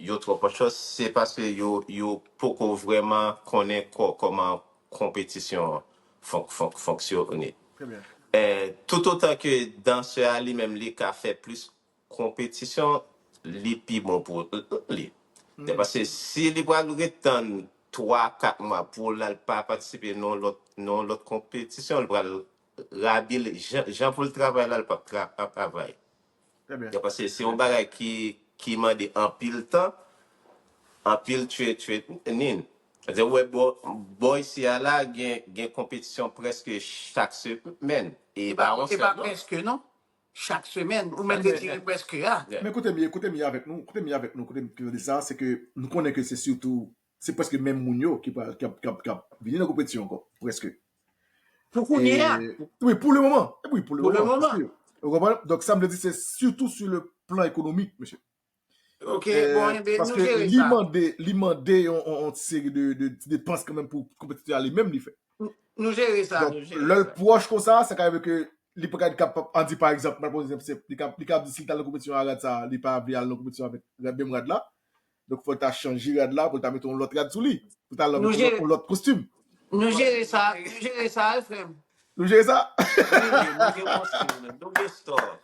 yo twò pwòch yo, se paske yo, yo poko vrèman konnen kò-, kòman konpetisyon an fonk-, fonk-, fonksyone. E, toutotan ke dansè a li menm li ka fè plis konpetisyon, li pi bon pou li. Se paske si li pral ret tann twa, kat mwa pou l al pa patisipe nan lòt, nan lòt konpetisyon, li pral rabil jan, jan pou l travay la, li p ap tra-, ap travay. Se paske se yon bagay ki, ki mande anpil tan, anpil tchwe, tchwe, nin. Ou wè bò, bò isi a la, gen, gen konpetisyon prèske chak semèn. E pa yon sèl, non. Prèske, non. Chak semèn, ou mèt retire prèske a. Men kote m ye, kote m ye avèk nou, kote m ye avèk nou, kote m tande sa, se ke nou konnen ke se sitou, se prèske menm moun yo ki pral, k ap, k ap, k ap vini nan konpetisyon ankò, prèske. Pou kounye a. E, wi, pou le moman. E wi, pou le moman. Pou le moman. Ou konprann? Donk, sa m vle di, se sitou sou le plan ekonomik, mesye. Ok, bon, enben, nou jere sa. Paske li mande, li mande yon, yon, yon seri de, de ti depans kanmenm pou konpetitè a li menm li fè. Nou jere sa, nou jere sa. Donk, lè l pwòch konsa, sa ka rive ke li pa ka, li ka, ann di pa egzanp, mwen pran egzanp senp, li ka, li ka di si l t al nan konpetisyon a rad sa, li pa vle al nan konpetisyon avèk rad, menm rad la. Donk, fò l ta chanje rad la, pou l ta mete yon lòt rad sou li. Pou l ta al mete yon lòt, yon lòt kostim. Nou jere sa, nou jere sa, wi, frè m. Nou jere sa? Wi, wi, nou gen kostim, nou gen store.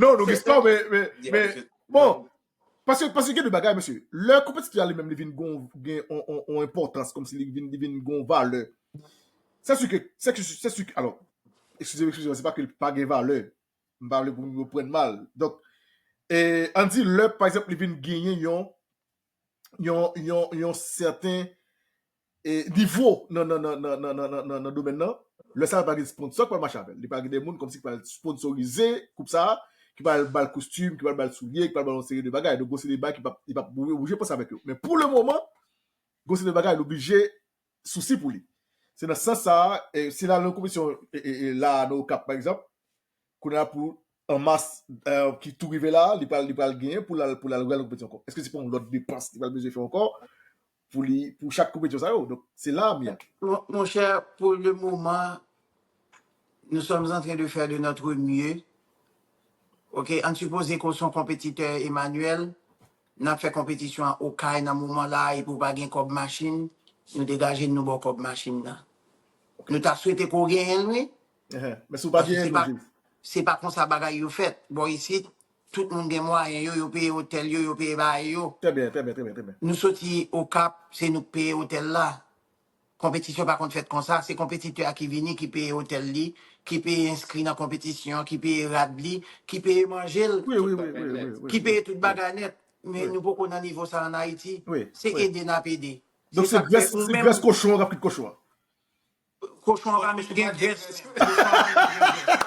Non, nou gen store, men, men, men, bon, paske, paske gen de bagay, mesye. Lè konpetitè a li menm, li vin gon, gen on, on, on enpòtans, kòmsi li vin, li vin gon valè. Se si ke, se ki, se si ke, alò, eskize m, eskize m, se pa ke li pa gen valè. M pa vle pou nou pran mal. Donk, e, ann di lè, pa egzanp, li vin genyen yon, yon, yon, yon sèten, e, nivo nan, nan, nan domèn nan, lè sa a, li pral gen sponsò ki pral mache avè l. Li pral gen de moun kòmsi ki pral sponsorize koup sa a, ki pral ba l kostim, ki pral ba l soulye, ki pral ba l yon seri de bagay. Donk, gon seri de bagay ki p ap, li p ap oblije panse avèk yo. Men pou le moman, gon seri de bagay, li oblije sousi pou li. Se nan sans sa a, e, si l al nan konpetisyon, e, e, e, la, nan Okap, pa egzanp, kounye a pou an mas, euh, ki tou rive la, li pral, li pral genyen pou l al, pou l al wè l konpetisyon ankò? Èske se pa yon lòt depans li pral bezwen fè ankò pou li, pou chak konpetisyon sa yo? Donk, se la m ye. Mon, mon cher, pour le moment, nous sommes en train de faire de notre mieux. Ok, ann sipoze ke w se yon konpetitè, Emmanuel, n ap fè konpetisyon an Okay nan moman la, epi w pa gen kòb machin, nou degaje n nou ba w kòb machin nan. Nou ta swete ke w genyen l, wi. Ehe. Men si w pa Paske genyen se l, pa, Jezi. se pa konsa bagay yo fèt. Bò isit, tout moun gen mwayen yo, yo peye otèl yo, yo peye bagay yo. Trè byen, trè byen, trè byen, trè byen. Nou soti Okap, se nou k peye otèl la. Konpetisyon pa konn fèt konsa, se konpetitè a ki vini, ki peye otèl li, ki peye enskri nan konpetisyon, ki peye rad li, ki peye manje l, Wi, wi, wi, wi, wi, wi. Ki peye tout bagay nèt. Men Wi. Nou poko nan nivo sa an Ayiti. Wi, Se wi. Ede n ap ede. Donk Se se sa k fè grès, ou se menm, grès kochon an k ap kit kochon an. Kochon an pa menm gen grès. Kochon an pa menm gen grès.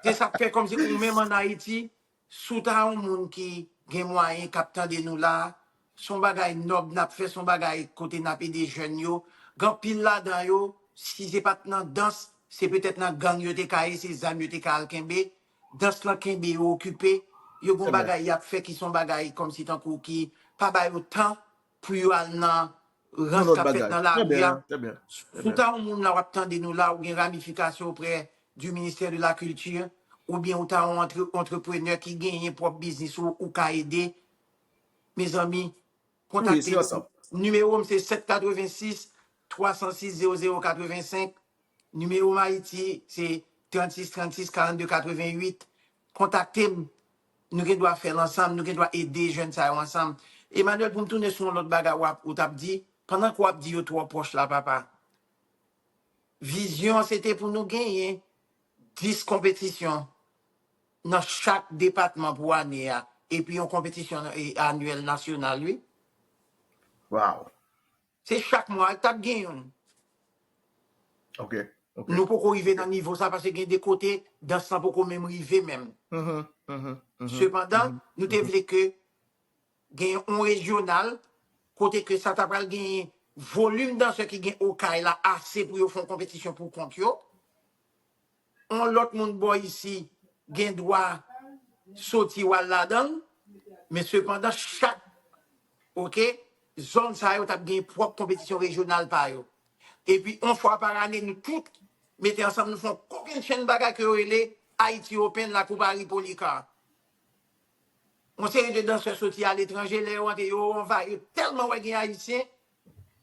Se sa k fè kòmsi ou menm an Ayiti, si w ta yon moun ki gen mwayen, k ap tande nou la, se yon bagay nòb n ap fè, se yon bagay kote n ap ede jèn yo. Gen anpil ladan yo, si se pa t nan dans, se petèt nan gang yo te ka ye, se zam yo te ka al kenbe. Dans lan kenbe yo okipe. Yo gen Trè byen. Bagay y ap fè ki se yon bagay kòmsi tankou ki pa ba yo tan pou yo al nan Yon rans lòt k ap fèt bagay. Nan Trè lari a. Byen, trè byen. Trè Si w byen. Ta yon moun la w ap tande nou la, ou gen ramifikasyon oprè du ministère de la culture, oubyen ou ta yon antre, antreprenè ki genyen pwòp biznis ou, ou ka ede, mezanmi, Wi, kontakte se nou. ansanm. Nimewo m se sèt katrevensis, twa san sis, zewo zewo katrevensenk. Nimewo m Ayiti se trannsis trannsis karannde katrevenwit. Kontakte m. Nou gen dwa fè l ansanm, nou gen dwa ede jèn sa yo ansanm. Emmanuel, pou m tounen sou yon lòt bagay w ap, ou t ap di, pandan ke w ap di yo twò pwòch la, papa. Vizyon an se te pou nou genyen dis konpetisyon nan chak depatman pou ane a, epi yon konpetisyon, e, anyèl nasyonal, wi. Wow. Se chak mwa, t ap gen youn. Ok, ok. Nou poko rive nan nivo sa, paske gen de kote, dans lan poko menm rive menm. Mhm, mhm, mhm, Sepandan, mhm, nou te mhm. Vle ke gen yon rejyonal, kote ke sa ta pral genyen volim dansè ki gen Okay la ase pou yo fè yon konpetisyon pou kont yo. Yon lòt moun bò isi gen dwa soti w al ladan l, men sepandan, chak, ok, zòn sa yo t ap gen pwòp konpetisyon rejyonal pa yo. Epi, yon fwa pa ane, nou tout mete ansanm, nou fè yon kokennchenn bagay ke yo rele Haiti Open la Coupe Harry Policar. Yon seri de dansè soti aletranje, lè yo antre, yo anvayi, yo tèlman wè gen Ayisyen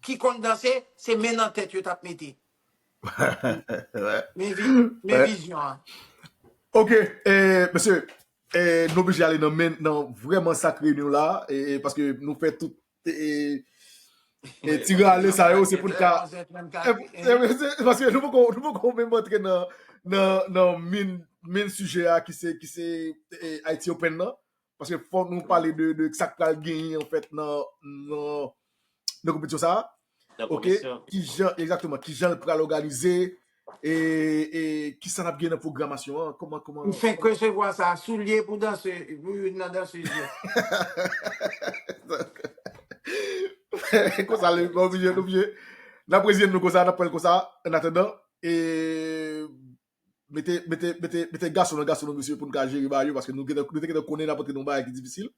ki konn danse, se men nan tèt yo t ap mete. Men, vi, men vizyon an. Ok, eh, mesye, eh, nou oblije ale nan men, nan vrèman sa k reyini nou la, eh, paske nou fè tout, eh, eh, ti rale sa yo, se pou n ka, eh, eh, se, paske nou poko, nou poko menm antre nan, nan, nan men, men sijè a ki se, ki se, eh, Haiti Open nan. Paske fò nou pale de, de sa k pral genyen, anfèt, nan, nan, nan konpetisyon sa a. Nan Ok? konpetisyon. Ki jan, egzakteman, ki jan l pral òganize, e, e ki sa n ap gen nan pwogramasyon an, kòman, kòman. M fenk resevwa sa, soulye pou danse, pou youn nan dansez yo. Konsa, nou oblije, nou oblije. N ap reziyen nou konsa, n ap pran l konsa, annatandan, e mete, mete, mete, mete gason nan gason nan mesye pou n ka jere bagay yo, paske nou gentan, nou te gentan konnen n ap antre nan yon bagay ki difisil.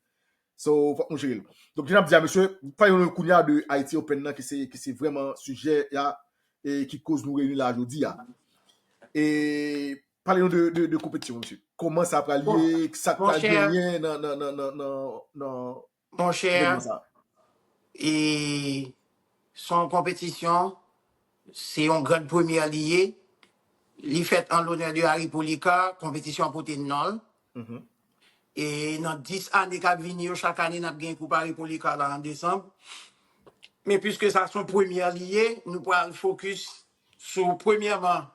So, fòk nou jere l. Donk, jan n ap di a, mesye, pale nou kounye a de Haiti Open nan, ki se, ki se vrèman sijè a, e ki koz nou reyini la jodi a. E pale nou de, de, de konpetisyon, mesye. Kòman sa pral ye, sa k pral genyen nan, nan, nan, nan, nan, nan Monchè, evènman sa? E se yon konpetisyon, se yon gran premyè li ye. Li fèt an lonè de Harry Policar, konpetisyon an pote non l. Mhm. E nan dis ane k ap vini yo, chak ane n ap gen Koup Harry Policar la an desanm. Men piske sa se yon premyè li ye, nou pral fokis sou, premyèman,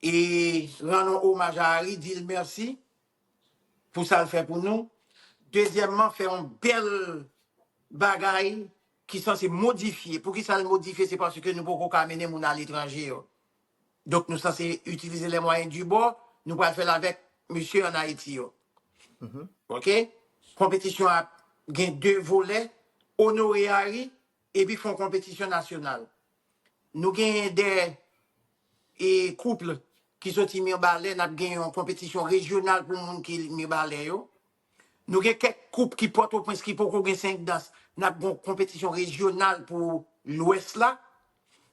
e rann yon omaj a Harry, di l mèsi pou sa l fè pou nou. Dezyèmman, fè yon bèl bagay ki sanse modifye. Poukisa l modifye? Se paske nou poko ka mennen moun aletranje yo. Donk, nou sanse itilize les moyens du bord, nou pral fè l avèk mesye an Ayiti yo. Mhm. Ok? Konpetisyon an ap gen de volè, onore Harry, epi fè yon konpetisyon nasyonal. Nou genyen de, e, koup ki soti Mibalè, n ap gen yon konpetisyon rejyonal pou moun ki Mibalè yo. Nou gen kèk koup ki Pòtoprens ki poko gen senk dans, n ap gen yon konpetisyon rejyonal pou Lwès la.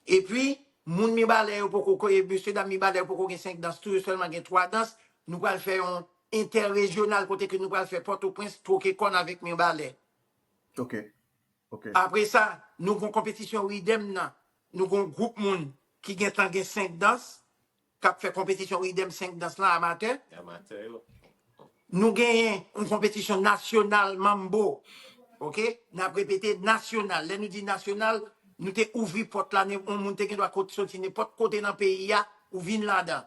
Epi, moun Mibalè yo poko, e mesye dam Mibalè yo poko gen senk dans tou, yo sèlman gen twa dans. Nou pral fè yon entèrejyonal kote ke nou pral fè Pòtoprens twoke kòn avèk Mibalè. Ok. Ok. Apre sa, nou gon konpetisyon ridèm nan. Nou gon gwoup moun ki gentan gen senk dans, k ap fè konpetisyon ridèm senk dans lan, amatè. Amatè yo. Nou genyen yon konpetisyon nasyonal manbo. Ok? N ap repete, nasyonal. Lè nou di nasyonal, nou te ouvri pòt la, yon moun te gen dwa kot soti nenpòt kote nan peyi a, ou vin ladan.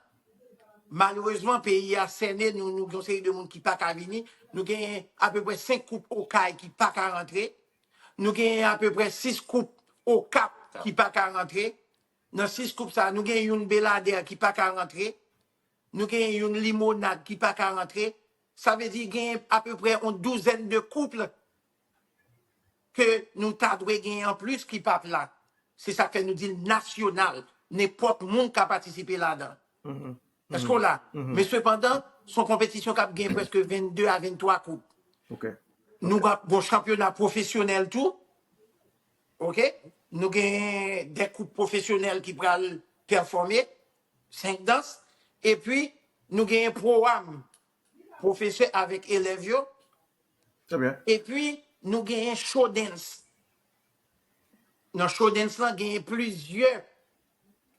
Malerezman, peyi a sène, nou, nou gen yon seri de moun ki pa ka vini. Nou genyen apeprè senk koup Okay ki pa ka rantre. Nou genyen apeprè sis koup Okap ki pa ka rantre. Nan sis koup sa, nou gen youn Beladè ki pa ka rantre. Nou gen youn Limonad ki pa ka rantre. Sa vle di gen apeprè yon douzèn de koup ke nou ta dwe gen anplis ki p ap la. Se sa k fè nou di l nasyonal. Nenpòt moun ka patisipe ladan. Èske w la? Men sepandan, se yon konpetisyon k ap gen prèske vennde a venntwa koup. Ok. Nou ap gon chanpyona pwofesyonèl tou. Ok? Nou gen de koup pwofesyonèl ki pral pèfòme, senk dans. Epi, nou genyen pwogram pwofesè avèk elèv yo. Trè byen. Epi, nou genyen show dance. Nan show dance lan, genyen plizyè.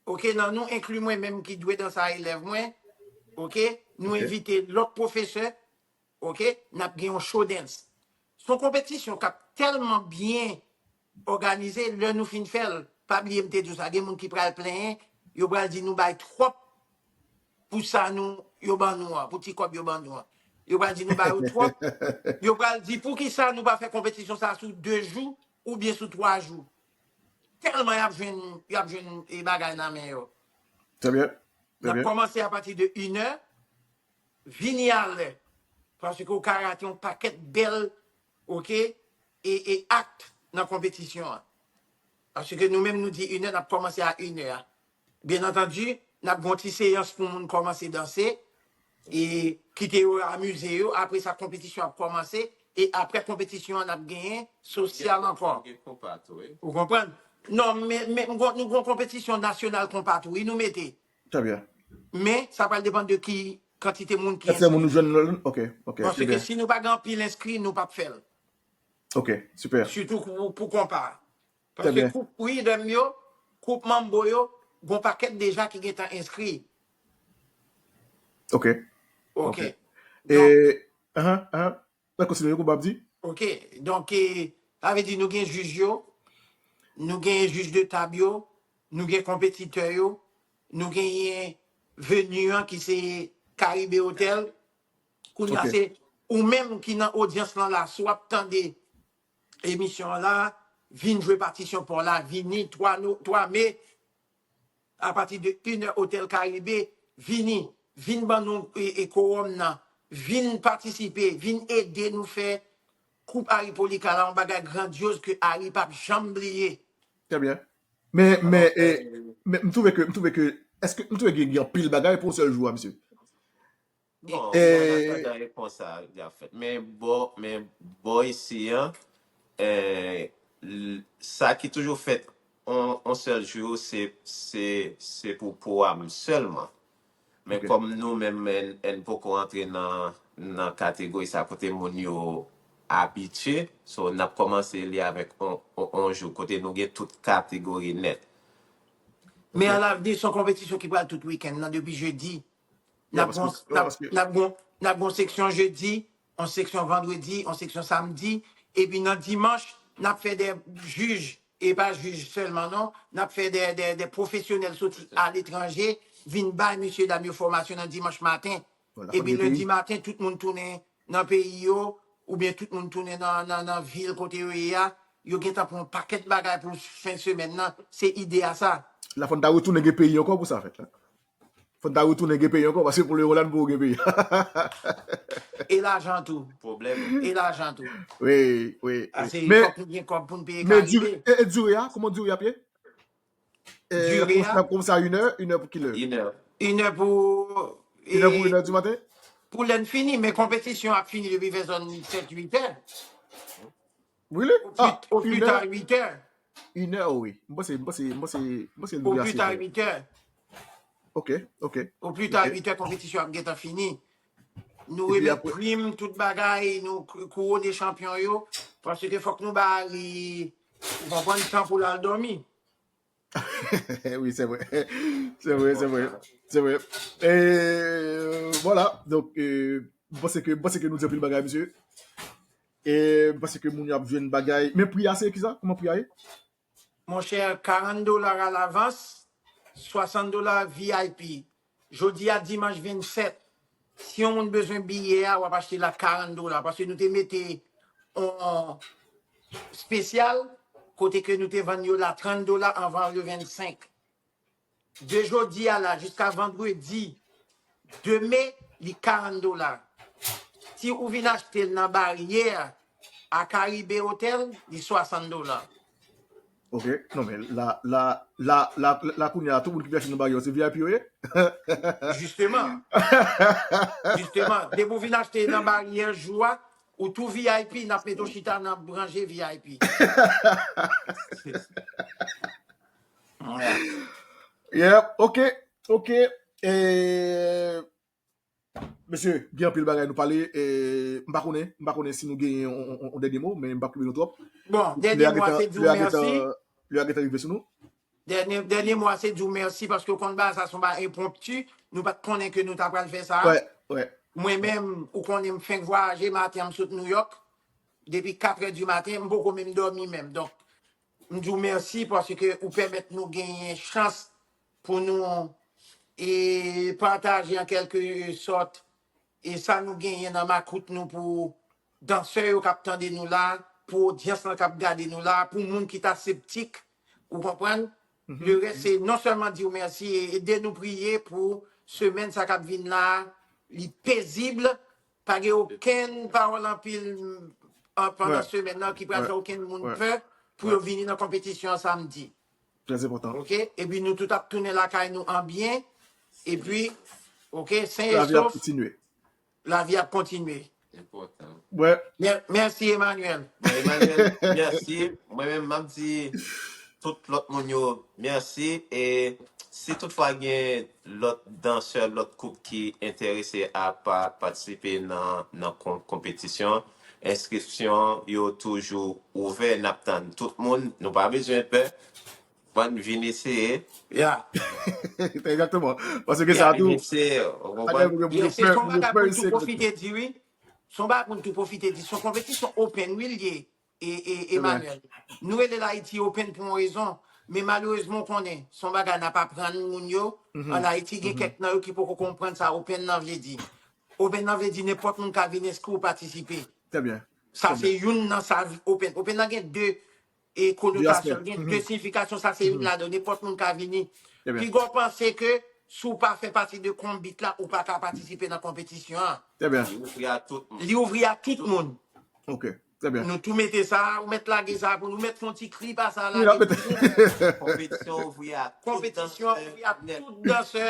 Ok, nan nou enkli mwen menm ki dwe danse a elèv mwen. Ok, nou Ok. Envite lòt pwofesè. Ok, n ap gen yon show dance. Se yon konpetisyon k ap tèlman byen òganize, lè nou fin fè l, pa bliye m te di w sa, gen moun ki pral plenyen, yo pral di nou bay twòp pou sa nou, yo ban nou an, pou ti kòb yo ban nou an. Yo pral di nou ba yo twòp. Yo pral di poukisa nou pa fè konpetisyon sa sou de jou oubyen sou twa jou. Tèlman y ap jwenn, y ap jwenn e bagay nan men yo. Trè byen. N ap kòmanse apati de inè. Vini alè. Paske w ka rate yon pakèt bèl, ok, e, e ak nan konpetisyon an. Paske nou menm nou di inè, n ap kòmanse a inè a. Byen antandi, n ap gen yon ti seyans pou moun kòmanse danse, e kite yo amize yo. Apre sa, konpetisyon ap kòmanse. E apre konpetisyon an, n ap genyen sosyal ankò. Gen konpa tou, wi. Ou konprann? Non, men, men nou gon, nou gon konpetisyon nasyonal konpa tou, wi, nou mete. Trè byen. Men, sa pral depann de ki kantite moun ki Èske moun nou jwenn lòt? Ok, ok. Paske si nou pa gen anpil enskri, nou p ap fè l. Ok, sipè. Sitou pou, pou konpa. Trè Paske byen. Koup ridèm yo, koup manbo yo, gon pakèt deja ki gentan enskri. Ok. Ok. E, ahan, ahan. Mwen konsidere kou w ap di? Ok. Donk, e, sa vle di nou gen jij yo, nou gen jij de tab yo, nou gen konpetitè yo, nou genyen veni an ki se Caribe Hotel. Kounye a Ok. Se ou menm ki nan odyans lan la, si w ap tande emisyon an la, vin jwe patisyon pa w la, vini twa no-, twa me, apati de inè Hotel Caribe, vini, vin ban nou e, e kowòm nan, vin patisipe, vin ede nou fè Koup Harry Polica la, yon bagay grandyoz ke Harry p ap janm bliye. Trè byen. Men, men, e, men m twouve ke, m twouve ke, èske, m twouve gen, gen anpil bagay pou yon sèl jou a, mesye. Bon, E- mwen pa ta repons sa, Jafet. Men bò, men bò isi an, e, l- sa ki toujou fèt on, on sèl jou, se, se, se pou pwogram sèlman. Men Ok. Kòm nou menm, n, n poko antre nan, nan kategori sa kote moun yo abitye, so n ap kòmanse li avèk on, on, on jou kote nou gen tout kategori nèt. Men alavni, se yon konpetisyon ki pral tout wikenn nan, depi jedi. N Ya, ap paske- gon- ya, n ap- paske- n ap gon- n ap gon seksyon jedi, yon seksyon vandredi, yon seksyon samdi, epi nan dimanch, n ap fè de jij, e pa jij sèlman non, n ap fè de, de, de pwofesyonèl soti aletranje, vin bay mesye dam yo fòmasyon nan dimanch maten. Bon, la Epi fòm de lendi peyi. Maten, tout moun tounen nan peyi yo, oubyen tout moun tounen nan, nan, nan vil kote yo ye a, yo gentan pran yon pakèt bagay pou fen semèn nan, se ide a sa. La fò n ta retounen gen peyi ankò pou sa fèt la. Fò n ta retounen gen peyi ankò, paske pou lè yo la n pou gen peyi. E lajan tou. Pwoblèm. E lajan tou. Wi, wi, Ase wi. Men, fòk nou gen kòb pou n peye men Caribe. dire, e, e dire a, kouman dire a ap ye? E, Dire a? N ap kòmanse a inè, inè pou kilè? Inè. Inè pou Inè pou inè di maten? Pou lè n fini, men konpetisyon ap fini depi vè zòn sèt uit è. Really? Au plus, ah, au plus tard uit è. Inè, wi. Mwen panse, mwen panse, mwen panse, mwen panse Au plus tard uit è. Ok, ok. Au plus tard uit è, konpetisyon ap gentan fini. Nou remèt prim, tout bagay, nou kouwone chanpyon yo. Paske fòk nou ba li, ou konprann, tan pou l al dòmi. Wi, se vre. Se vre, se vre. Se vre. E vwala. Donk, mwen panse ke, mwen panse ke nou di anpil bagay, mesye. E mwen panse ke moun yo ap jwenn bagay. Men pri a se kisa? Kòman pri a ye? Monchè, karant dola alavans, swasant dola V I P. Jodi a dimanch vennsèt, si yon moun bezwen biyè a, w ap achte l a karant dola. Paske nou te mete yon espesyal kote ke nou te vann yo la trant dola anvan le vennsenk. De jodi a la jiska vandredi de me, li karant dola. Si ou vin achte l nan baryè a Caribe Hotel, li swasant dola. Ok. Non, men la, la, la, la, la, la kounye a, tout moun ki vin achte nan baryè yo, se V I P yo ye? Jisteman. Jisteman. Depi w vin achte nan baryè jou a, ou tou V I P, n ap mete w chita nan ranje V I P. Yeah, ok, ok. E, mesye, gen anpil bagay nou pale. E, m pa konnen, m pa konnen si nou genyen yon, yon, yon dènye mo, men m p ap kenbe nou twòp. Bon, dènye mo a se di w mèsi. Lè a gentan rive sou nou. Dènye, dènye mo a se di w mèsi paske w konn bagay sa se yon bagay enpwonpti. Nou pa t konnen ke nou ta pral fè sa. Wè, wè. Mwen menm, ou konnen m fenk vwayaje, maten an m sot New York. Depi kat è di maten, m poko menm dòmi menm. Donk, m di w mèsi paske ou pèmèt nou genyen chans pou nou e pataje an kèlke sòt e sa nou genyen nan makout nou pou dansè yo k ap tande nou la, pou odyans lan k ap gade nou la, pou moun ki ta septik, ou konprann? Le rès se non sèlman di w mèsi e ede nou priye pou semèn sa k ap vin la, li pezib, pa gen okenn pawòl anpil an, pandan semèn nan ki pral fè okenn moun pè pou yo vini nan konpetisyon an samdi. Trè enpòtan. Ok? Epi nou tout ap tounen lakay nou an byen. Epi, ok, sen e sof. Kontinye. Lavi ap kontinye. Enpòtan. Wè. Mè- Mèsi, Emmanuel. Emmanuel, mèsi. Mwen menm, m ap di tout lòt moun yo mèsi. E si toutfwa gen lòt dansè, lòt koup ki enterese a pa patisipe nan, nan kon- konpetisyon, enskripsyon yo toujou ouvè. N ap tann tout moun. Nou pa bezwen pè. Bann vin eseye. Ya. Egzakteman. Paske sa tou. Vin eseye. Ou Sa gen konprann? pou gen Yeah, pou se son fè, bagay pou pou fè n tou pwofite di wi. Se yon bagay pou n tou pwofite di. Se yon konpetisyon open wi l ye, e, e, Emmanuel. Nou rele l Ayiti open pou yon rezon. Men malerezman, w konnen, se yon bagay n ap aprann moun yo. Ann Ayiti, gen kèk nan yo ki poko konprann sa open nan vle di. Open nan vle di nenpòt moun ka vin enskri ou patisipe. Trè byen. Sa se youn nan sa open. Open nan gen de e konotasyon, gen de siyifikasyon, sa se youn ladan. Nenpòt moun ka vini. Piga w panse ke si w pa fè pati de konbit la, ou pa ka patisipe nan konpetisyon an. Trè byen. Li ouvri a tout moun. Li ouvri a tout moun. Ok. Trè byen. Nou tou mete sa, ou mèt lage sa pou nou mèt fè yon ti klip a sa la. Wi, n ap mete. Konpetisyon ouvri a tout Konpetisyon ouvri a tout dansè,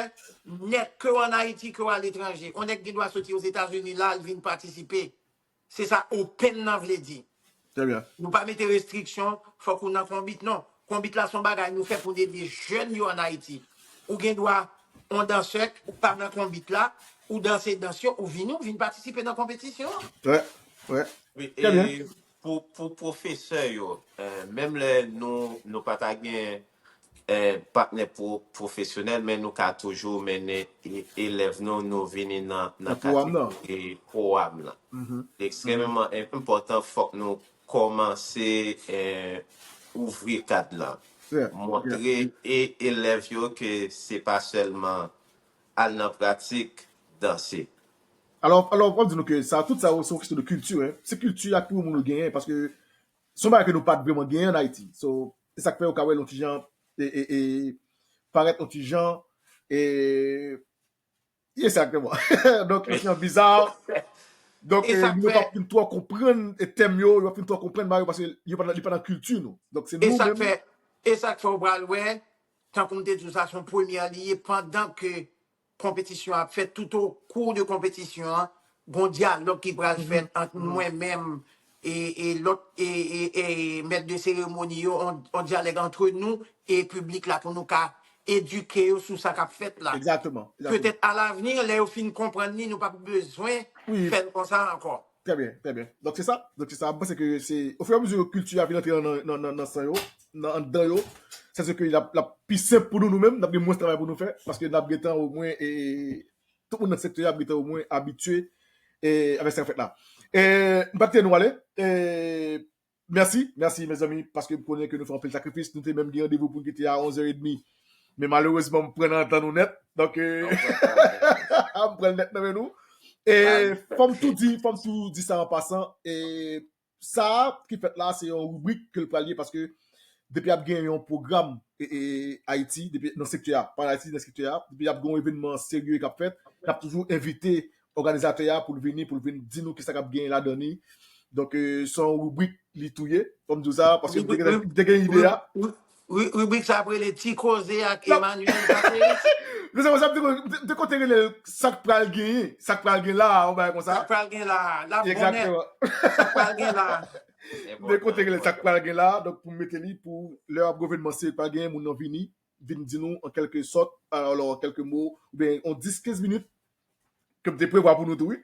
nèt ke w ann Ayiti, ke w aletranje. Yon nèg gen dwa soti Ozetazini la, l vin patisipe. Se sa open nan vle di. Trè byen. Nou pa mete restriksyon, fòk ou nan konbit, non. Konbit la se yon bagay nou fè pou n ede jèn yo ann Ayiti. Ou gen dwa, yon dansè, ou pa nan konbit la, ou danse dans yo, ou vini, ou vin patisipe nan konpetisyon an. Wè, wè. Wi, Trè byen. E pou, pou pwofesè yo, eh, menm lè nou, nou pa ta gen eh, patnè pwo- pwofesyonèl, men nou ka toujou mennen e- elèv nou, nou vini nan, nan Nan pwogram nan. Kategori pwogram lan. Li ekstrèmeman enpòtan, fòk nou kòmanse eh, ouvri kad lan. Yeah, Montre e- elèv yo ke se pa sèlman al nan pratik, danse. Alò, alò, w ap di nou ke sa, tout sa yo, se yon kesyon de kilti, hein. Se kilti ak pou moun yo genyen, paske se yon bagay ke nou pa t vrèman genyen ann Ayiti. So, se sa k fè yo ka wè l yon ti jan, e, e, e, parèt yon ti jan, e, egzakteman. Donk, yon ti jan biza. Donk, E e, sa k moun yo fè- pa fin twò konprann e tèm yo, yo pa fin twò konprann bagay yo, paske yo pa nan, li pa nan kilti nou. Donk, se E nou sa k menm. Fè, e sa k fè w pral wè, tankou m te di w sa, se yon premyè li ye, pandan ke konpetisyon an ap fèt, tout o kou de konpetisyon an, gon dyalòg ki pral fèt ant mwen menm e, e lòt e, e, e mèt de seremoni yo, on, on dyalòg antre nou e piblik la pou nou ka edike yo sou sa k ap fèt la. Exactement. Petèt alavni, lè yo fin konprann li, nou p ap bezwen fè l konsa ankò. Très bien, très bien. Donk se sa. Donk se sa. Mwen panse ke se ofiramizi kilti a vin antre nan, nan, nan, nan san yo, nan anndan yo. Se ke l ap, l ap pi senp pou nou, nou menm, n ap gen mwens travay pou nou fè, paske n ap gentan omwen, e, tout moun nan sektè a ap gentan omwen abitye e, avèk sa k fèt la. E, m pa kite nou ale. E, mèsi, mèsi, mezanmi, paske m konnen ke nou fè anpil sakrifis. Nou te menm gen randevou pou n kite a onz è edmi. Men malerezman, m pran nan tan nou nèt. Donk, e, m pran l nèt nan men nou. E fò m tou di, fò m tou di sa an pasan. E sa ki fèt la, se yon ribrik ke l pral ye paske depi ap gen yon pwogram e, e, Ayiti, depi nan sektè a, pa Ayiti, nan sektè a, depi ap gen yon evènman serye k ap fèt, n ap toujou envite òganizatè a pou l vini, pou l vin di nou kisa k ap gen ladan li. Donk, e, se yon ribrik li tou ye, fò m di w sa, paske m te gen, m te gen ide a. Ribrik sa ap rele Ti Koze ak Emmanuel Patrice. Mezanmi, sa m te, m te konte rele l sa k pral genyen, sa k pral gen la, yon bagay konsa. Sa k pral gen la, l ap bon nèt. Sa k pral gen la. M te konte rele l sa k pral gen la, donk pou m mete li, pou lè ap gen evènman serye k pral genyen, moun nan vini, vin di nou an kèlke sòt, alò, an kèlke mo, oubyen yon dis, kenz minit, ke m te prevwa pou nou tou, wi.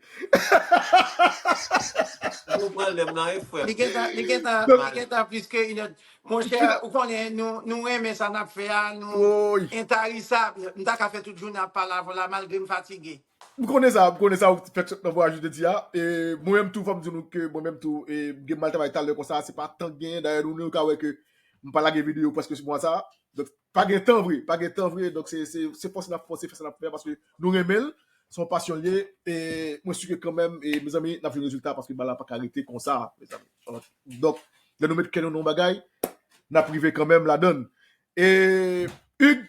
Nou pran lè m nan, wi, frè. Li gentan, li gentan, li gentan plis ke inè. Monchè, ou konnen, nou, nou renmen sa n ap fè a, nou entarisab. M ta ka fè tout jounen ap pale avè w la, malgre m fatige. M konnen sa, m konnen sa, ou fèk sot nan vwayaj ou te di a. E mwen menm tou, fò m di nou ke mwen menm tou, e, m gen mal travay talè konsa, se pa tan k genyen. Dayè, nou, nou ka wè ke m pa lage videyo prèske sou mwa sa. Donk, pa gen tan vre, pa gen tan vre. Donk, se, se, se fòse n ap fòse fè sa n ap fè, paske nou renmen l, se yon pasyon l ye. E mwen si ke kanmenm, e, mezanmi, n ap jwenn rezilta, paske bagay la pa ka rete konsa, mezanmi. Donk, lè nou met kè nou nan yon bagay, n ap rive kanmenm ladan l. E, Hugues,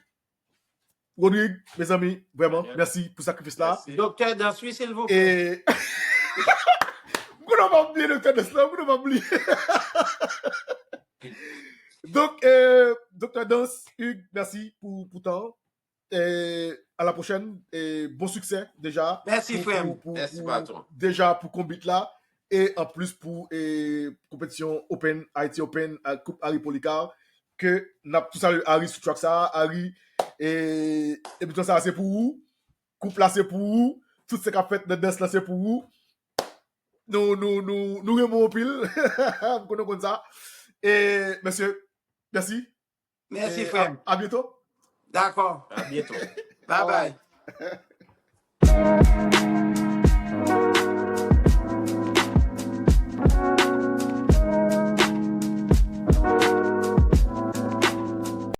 Rodrigue, mezanmi, vrèman, mèsi pou sakrifis la. Doktè Dans, wi, silvouplè. E, m konnen w pa bliye Doktè Dans la, m konnen w pa bliye. Donk, e, Doktè Dans, Hugues, mèsi pou, pou tan an. E, a la pwochèn, e, bon siksè deja. Mèsi, frè m. Mèsi, patwon. Deja pou konbit la. E anplis pou, e, konpetisyon Open, Haiti Open, a, Koup Harry Policar, ke n ap tou salye Harry sou track sa a. Harry, e, emisyon sa a se pou ou, koup la se pou ou, tout sa k ap fèt nan dans la se pou ou. Nou, nou, nou, nou renmen w anpil. M konnen w konn sa. E, mesye, mèsi. Mèsi, frè m. A byento. Dakò. A byento. Bye bye.